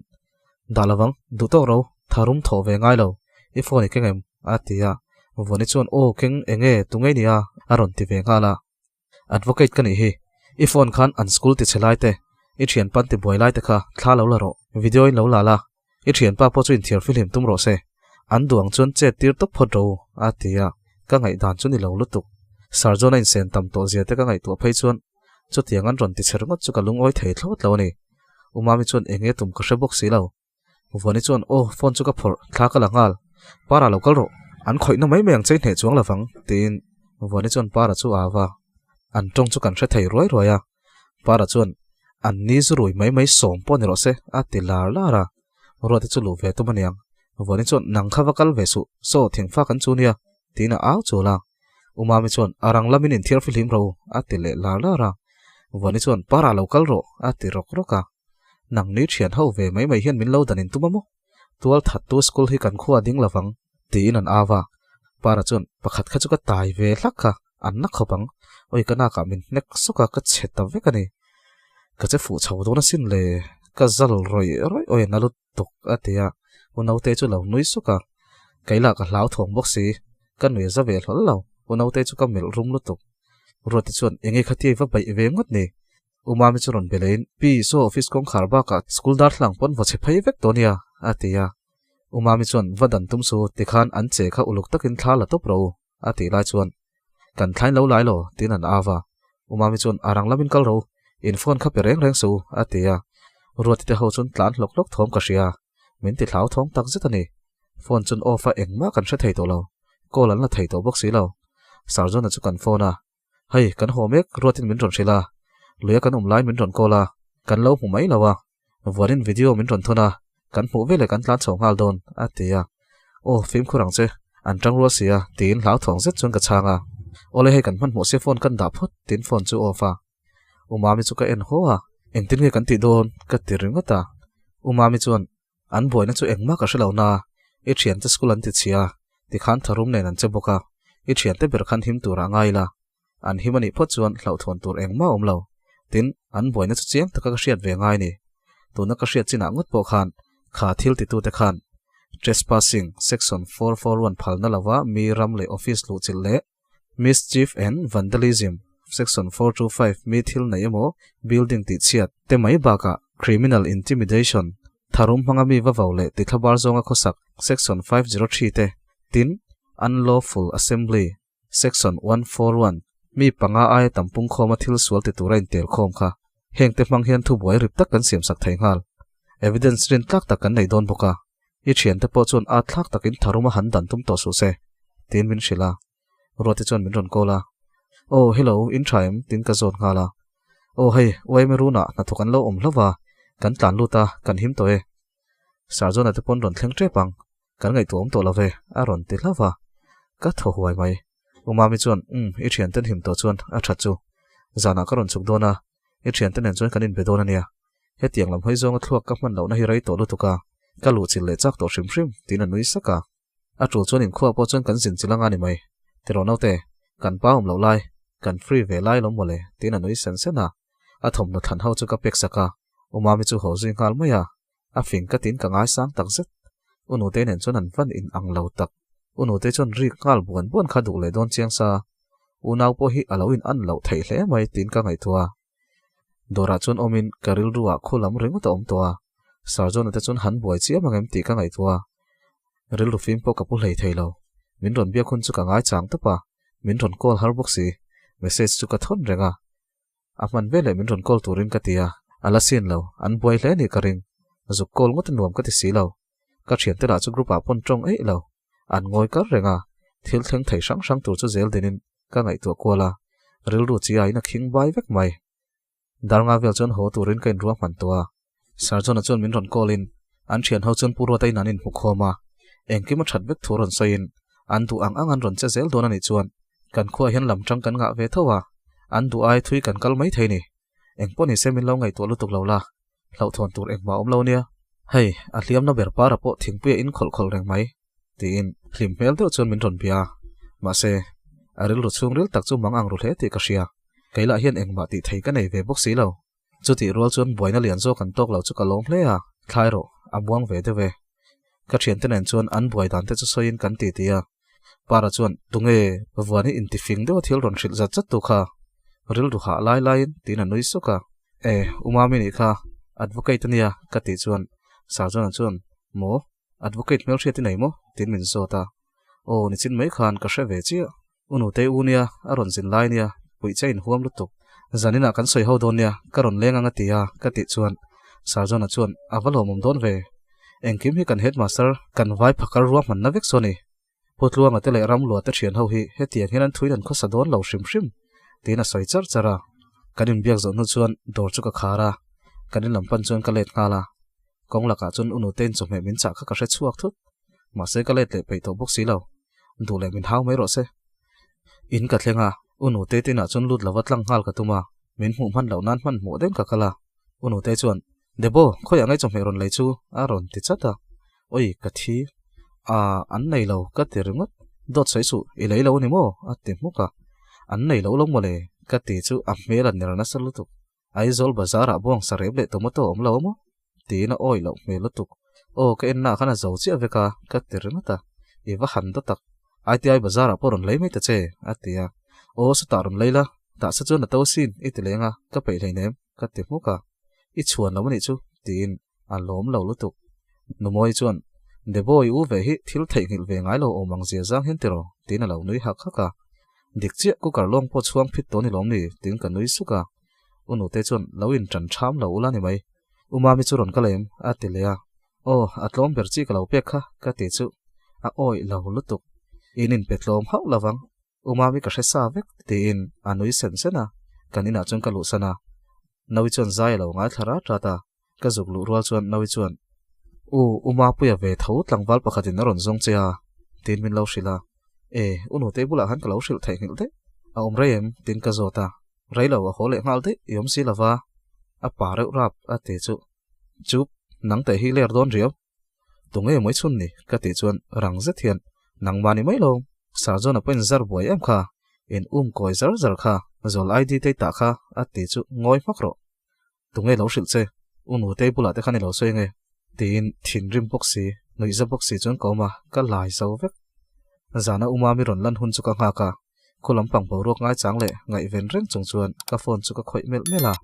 Dah lovang, duh tawk ro, tharum thawh ve ngai lo, i phone i keng em? a ti a. Vuani chuan, Aw, keng eng e, tu ngei nia, a rawn ti ve nghal a. Advocate ka nih hi, i phone khan an school ti chhe lai te, i thianpa an ti buai lai te kha thla lo la rawh, video in lo la la, i thianpa pawh chu inthiar fihlim tum rawh se, an duh ang chuan chet tir tawp phawt ro a ti a, ka ngaihdan chu ni lo lutuk. Sir John a insen tam tawh zia te ka ngaihtuah phei chuan chutiang an rawn ti chhe ringawt chu ka lungawi thei thlawt lo a ni. U Mami chuan eng nge tum ka hre bawk si lo. Vuani chuan, Aw, phone chu ka phawrh, thla ka la nghal. Para lo kal rawh, an khawihna mai mai ang che i hneh chuang lovang, tiin Vuani chuan Para chu a au a. An tawng chu kan hre thei ruai ruai a. Para chuan, An ni zu rui mai mai sawm pawh ni rawh se, a ti lar lar a. Ruati chu luh ve tum aniang. Vuani chuan, Nang kha va kal ve suh, saw thingfa kan chu nia, tiin a au chul a. Umami chuan, A rang lamin inthiar fihlim ro, a ti leh lar lar a. Vuani chuan, Parah lo kal rawh, a ti rawk rawk a. Nang ni thian ho ve mai mai hian min lo dan intum a maw? Tual thattu school hi kan khua ding lovang, tiin an au a. Para chuan, Pakhat kha chu ka tai ve hlak kha, an na khawp ang. Awi ka nakah min hnek sawk a, ka chhe ta vek a ni. Ka che fuh chho dawn asin le, ka zal rawih rawih awi na lutuk, a ti a. U Naute chu lo nui sawk a, Keilah ka hlau thawng bawk si, ka nui za ve hlawl lo. U Naute chu ka melh rum lutuk. Ruati chuan, Enge khatia i va baih ve ngawt ni? U Mami chu rawn be leiin, Pi, saw office kawngkhar bakah school darthlang pawn vaw chhe phei vek tawh nia, a ti a. U Mami chuan, Va dan tum su, tikhan an che kha uluk takin thla la tawp rawh u, a tih lai chuan, Kan thlain lo lai lo, tiin an au a. U Mami chuan, A rang lamin kal rawh u, in phone kha pe reng reng suh u, a ti a. Ruati te ho chuan tlan hlawk hlawk thawm ka hria, min ti hlau thawng tak zet a ni. Phone chuan off a engmah kan hre thei tawh lo, call an la thei tawh bawk si lo. Sarjona chu kan phone a, Hei, kan haw mek, Ruatin min rawn hrilh a, luia kan awm laiin min rawn call a, kan lo hmu mai lo a, vuanin video min rawn thawn a, kan hmuh veleh kan tlan chho nghal dawn, a ti a. Aw, fimkhur ang che, an tang rual si a, tiin hlauthawng zet chuan ka chhang a. Awle hei kan hmanhmawh sia phone kan dah phawt, tiin phone chu off a. U Mami chu ka en haw a, engtin nge kan tih dawn, ka ti ringawt a. U Mami chuan, An buaina chu engmah ka hre lo na, i thiante school an ti chhia, tikhan tharum nen an che bawk a, i thiante ber khan him turah ngai ila, an him anih phawt chuan hlauhthawn tur engmah a awm lo. Tin, an buaina chu chiang taka ka hriat ve ngai ni. Tuna ka hriat chinah ngawt pawh khan kha thil titute khan Trespassing, Section 441 phalna lova mi ram leh office luhchilh leh Mischief and Vandalism, Section 425 mi thil nei emaw building tihchhiat te mai bakah Criminal Intimidation, tharum hmanga mi va vo leh tithlabar zawnga khawsak, Section 503 te, tin, Unlawful Assembly, Section 141, mi panga aia tam pungkhawma thil sual ti tura intel khawm kha heng te hmang hian thubuai rip tak kan siamsak thei nghal. Evidence rin tlak tak kan nei dawn bawk a. I thiante pawh chuan at thlak takin tharum a han dan tum tawh suh se, tiin min hrilh a. Ruati chuan min rawn call a. Aw, hello, in tha em? tiin ka zawt nghal a. Aw hei, YMA runah hnathawk an lo awm hlauh va, kan tlan lut a, kan him tawh e. Sarjona te pawn rawn thleng tep ang, kan ngaihtuah awm tawh lo ve, a rawn ti hlauh va. Ka thaw huai mai. U Mami chuan, Umm, i thianten him tawh chuan a that chu. Zanah ka rawn chhuk dawn a, i thiante nen chuan kan inbe dawn a nia. Hetiang lam hawi zawnga thluak ka hman lohna hi rei tawh lutuk a, ka luhchilh leh chak tawh hrim hrim, tiin a nui sak a. A tul chuan inkhua pawh chuan kan zin chilh anga ni mai. Tiraw naute, kan pa awm loh lai, kan free ve lai lawm mawle, tiin a nui sen sen a. A thawmhnaw thlan ho chu ka pek sak a, U Mami chu haw zui nghal mai a. A fing ka tiin ka ngaisang tak zet. U Nutei nen chuan an van in ang lo tak. U Nutei chuan rik nghal buan buan kha duh leh dawn chiang sa. U nau pawh hi a lo in an loh theih hle mai tiin ka ngaihtuah a. Dawrah chuan awmin ka rilruah khu lam ringawt a awm tawh a, Sarjona te chuan han buai chiam ang em tih ka ngaihtuah a. Rilru fim pawh ka pu hlei thei lo. Min rawn biak hun chu ka ngaichang tawp a, min rawn call har bawk si. Message chu ka thawn reng a. A hman veleh min rawn call turin ka ti a, a la sin lo, an buai hle nih ka ring. Zuk call ngawt a nuam ka ti si lo. Ka thiante lah chu group ah pawn tawng eih lo. An ngawi kar reng a, thil thleng thei hrang hrang tur chu zel dinin ka ngaihtuah kual a, rilru chi aiin a khing bai vek mai. Darnga vel chuan haw turin ka inruah hman tawh a, Sarjona chuan min rawn call in an thian ho chuan Pu Ruata in an inhmu khawm a, engkim a that vek thu rawn sawiin an duh ang ang an rawn che zel dawn a nih chuan kan khuaah hian lam tang kan ngah ve tho a, an duh ai thui kan kal mai thei ni. Engpawh nise min lo ngaihtuah lutuk lo la, hlauhthawn tur engmah awm lo nia. Hei, a hliamna ber para pawh thingpuia in khawlh khawlh reng mai, tiin hlim hmel deuh chuan min rawn bia a. Mahse, a rilru chhungril tak chu mang ang ru hle tih ka hria. Kei lah hian engmah tih thei ka nei ve bawk si lo. Chutih rual chuan buaina lian zawk an tawk lo chu ka lawm hle a, thlai rawh, a buang ve deuh e. Ka thiante nen chuan an buai dan te chu sawiin kan ti ti a. Para chuan, Tunge, vuan hi intifing deuha thil rawn hrilh zat zat tu kha? Rilru hah lai laiin tiin a nui suk a. E, u Mami nih kha, advocate a nia, ka tih chuan Sarjona chuan, Maw? Advocate hmelhriat i nei maw? tiin min zawt a. Aw, nichin mai khan ka hre ve chiah. U Nutei u nia, a rawn zin lai nia, puih che inhuam lutuk. Zaninah kan sawi ho dawn nia, ka rawn leng ang a ti a, ka tih chuan Sarjona chuan a va lawmawm dawn ve. Engkim hi kan headmaster kan vai phakar ruahmanna vek saw ni. Pu Tluanga te leh Ramlua te thian ho hi hetiang hian an thuin an khawsa dawn lo hrim hrim, tiin a sawi char char a. Kan inbiak zawh hnu chuan dawr chu ka khar a, kan in lam pan chuan ka let nghal a. Kawng lakah chuan u Nutei'n chawhmeh min chah kha ka hre chhuak thut. Mahse ka let leh peih tawh bawk si lo. Duh leh min hau mai rawh se. In ka thleng a, u Nutei te inah chuan lut lova tlang nghal ka tum a, min hmuh hman loh nan hmanhmawh deuhin ka kal a. U Nutei chuan, Debo, khawiah ngei chawhmeh rawn lei chu? a rawn ti chat a. Oi, ka thi. Aa, an nei lo, ka ti ringawt. Dawt sawi suh, i lei lo a ni maw? a ti hmuk a. An nei lo lo mawle, ka ti chu a hmel a ner nasa lutuk. Aizawl bazar ah buang sarep leh tomato awm lo a maw? Tiin a awih loh hmel lutuk. Aw, ka en nah khan a zo chiah vek a, ka ti ringawt a. I va han daw tak. ITI bazar ah pawh rawn lei mai ta che, a ti a. Aw, sawtah rawn lei la, tah sa chuan a to sin, i ti leng a, ka peih hleinem, ka ti hmuk a. I chhuan lo a nih chu, tiin a lawm lo lutuk. Numawi chuan, Debo i u ve hi thil theihnghilh ve ngai lo awm ang zia zang hian tiraw? tiin a lo nui hak hak a. Dik chiah, cooker lawng pawh chhuang phit tawh ni lawm ni? tiin ka nui suk a. U Nute chuan, Lo in ṭan ṭham lo ula ni mai. U Mami chu rawn kal em? a ti leh a. Aw, a tlawm ber chi ka lo pek kha, ka ti chu. A awih lo lutuk. In inpe tlawm hauh lo vang. U Mami ka hre sa vek, tiin a nui sen sen a. Kan inah chuan ka luhsan a. Naui chuan zai a lo ngaithla rat rat a. Ka zuk luh rual chuan Naui chuan, U, U Mapuia ve tho tlangval pakhatin a rawn zawng che a, tiin min lo hrilh a. E, U Nutei bulah khan ka lo hrilh theihnghilh daih. A awm rei em? tiin ka zawt a. Rei lo, a haw leh nghal daih, i awm si lova. A pa reuh rap, a ti chu. Chup, nang teh hi ler dawn riau. Tunge mai chhun ni? ka tih chuan rang zet hian, Nangmah ni mai lo, Sarjona pawhin zar buai em kha, in um kawi zar zar kha, zawl ID te i tah kha, a ti chu ngawi hmak rawh. Tunge lo hrilh che? U Nutei bulah te khan i lo sawi ange? tiin thinrim bawk si, nuihza bawk si chuan ka awm a, ka lai zo vek. Zana U Mami rawn lan hun chu ka nghak a, khu lampang boruak ngaichang leh ngaihven reng chung chuan ka phone chu ka khawih melh melh a.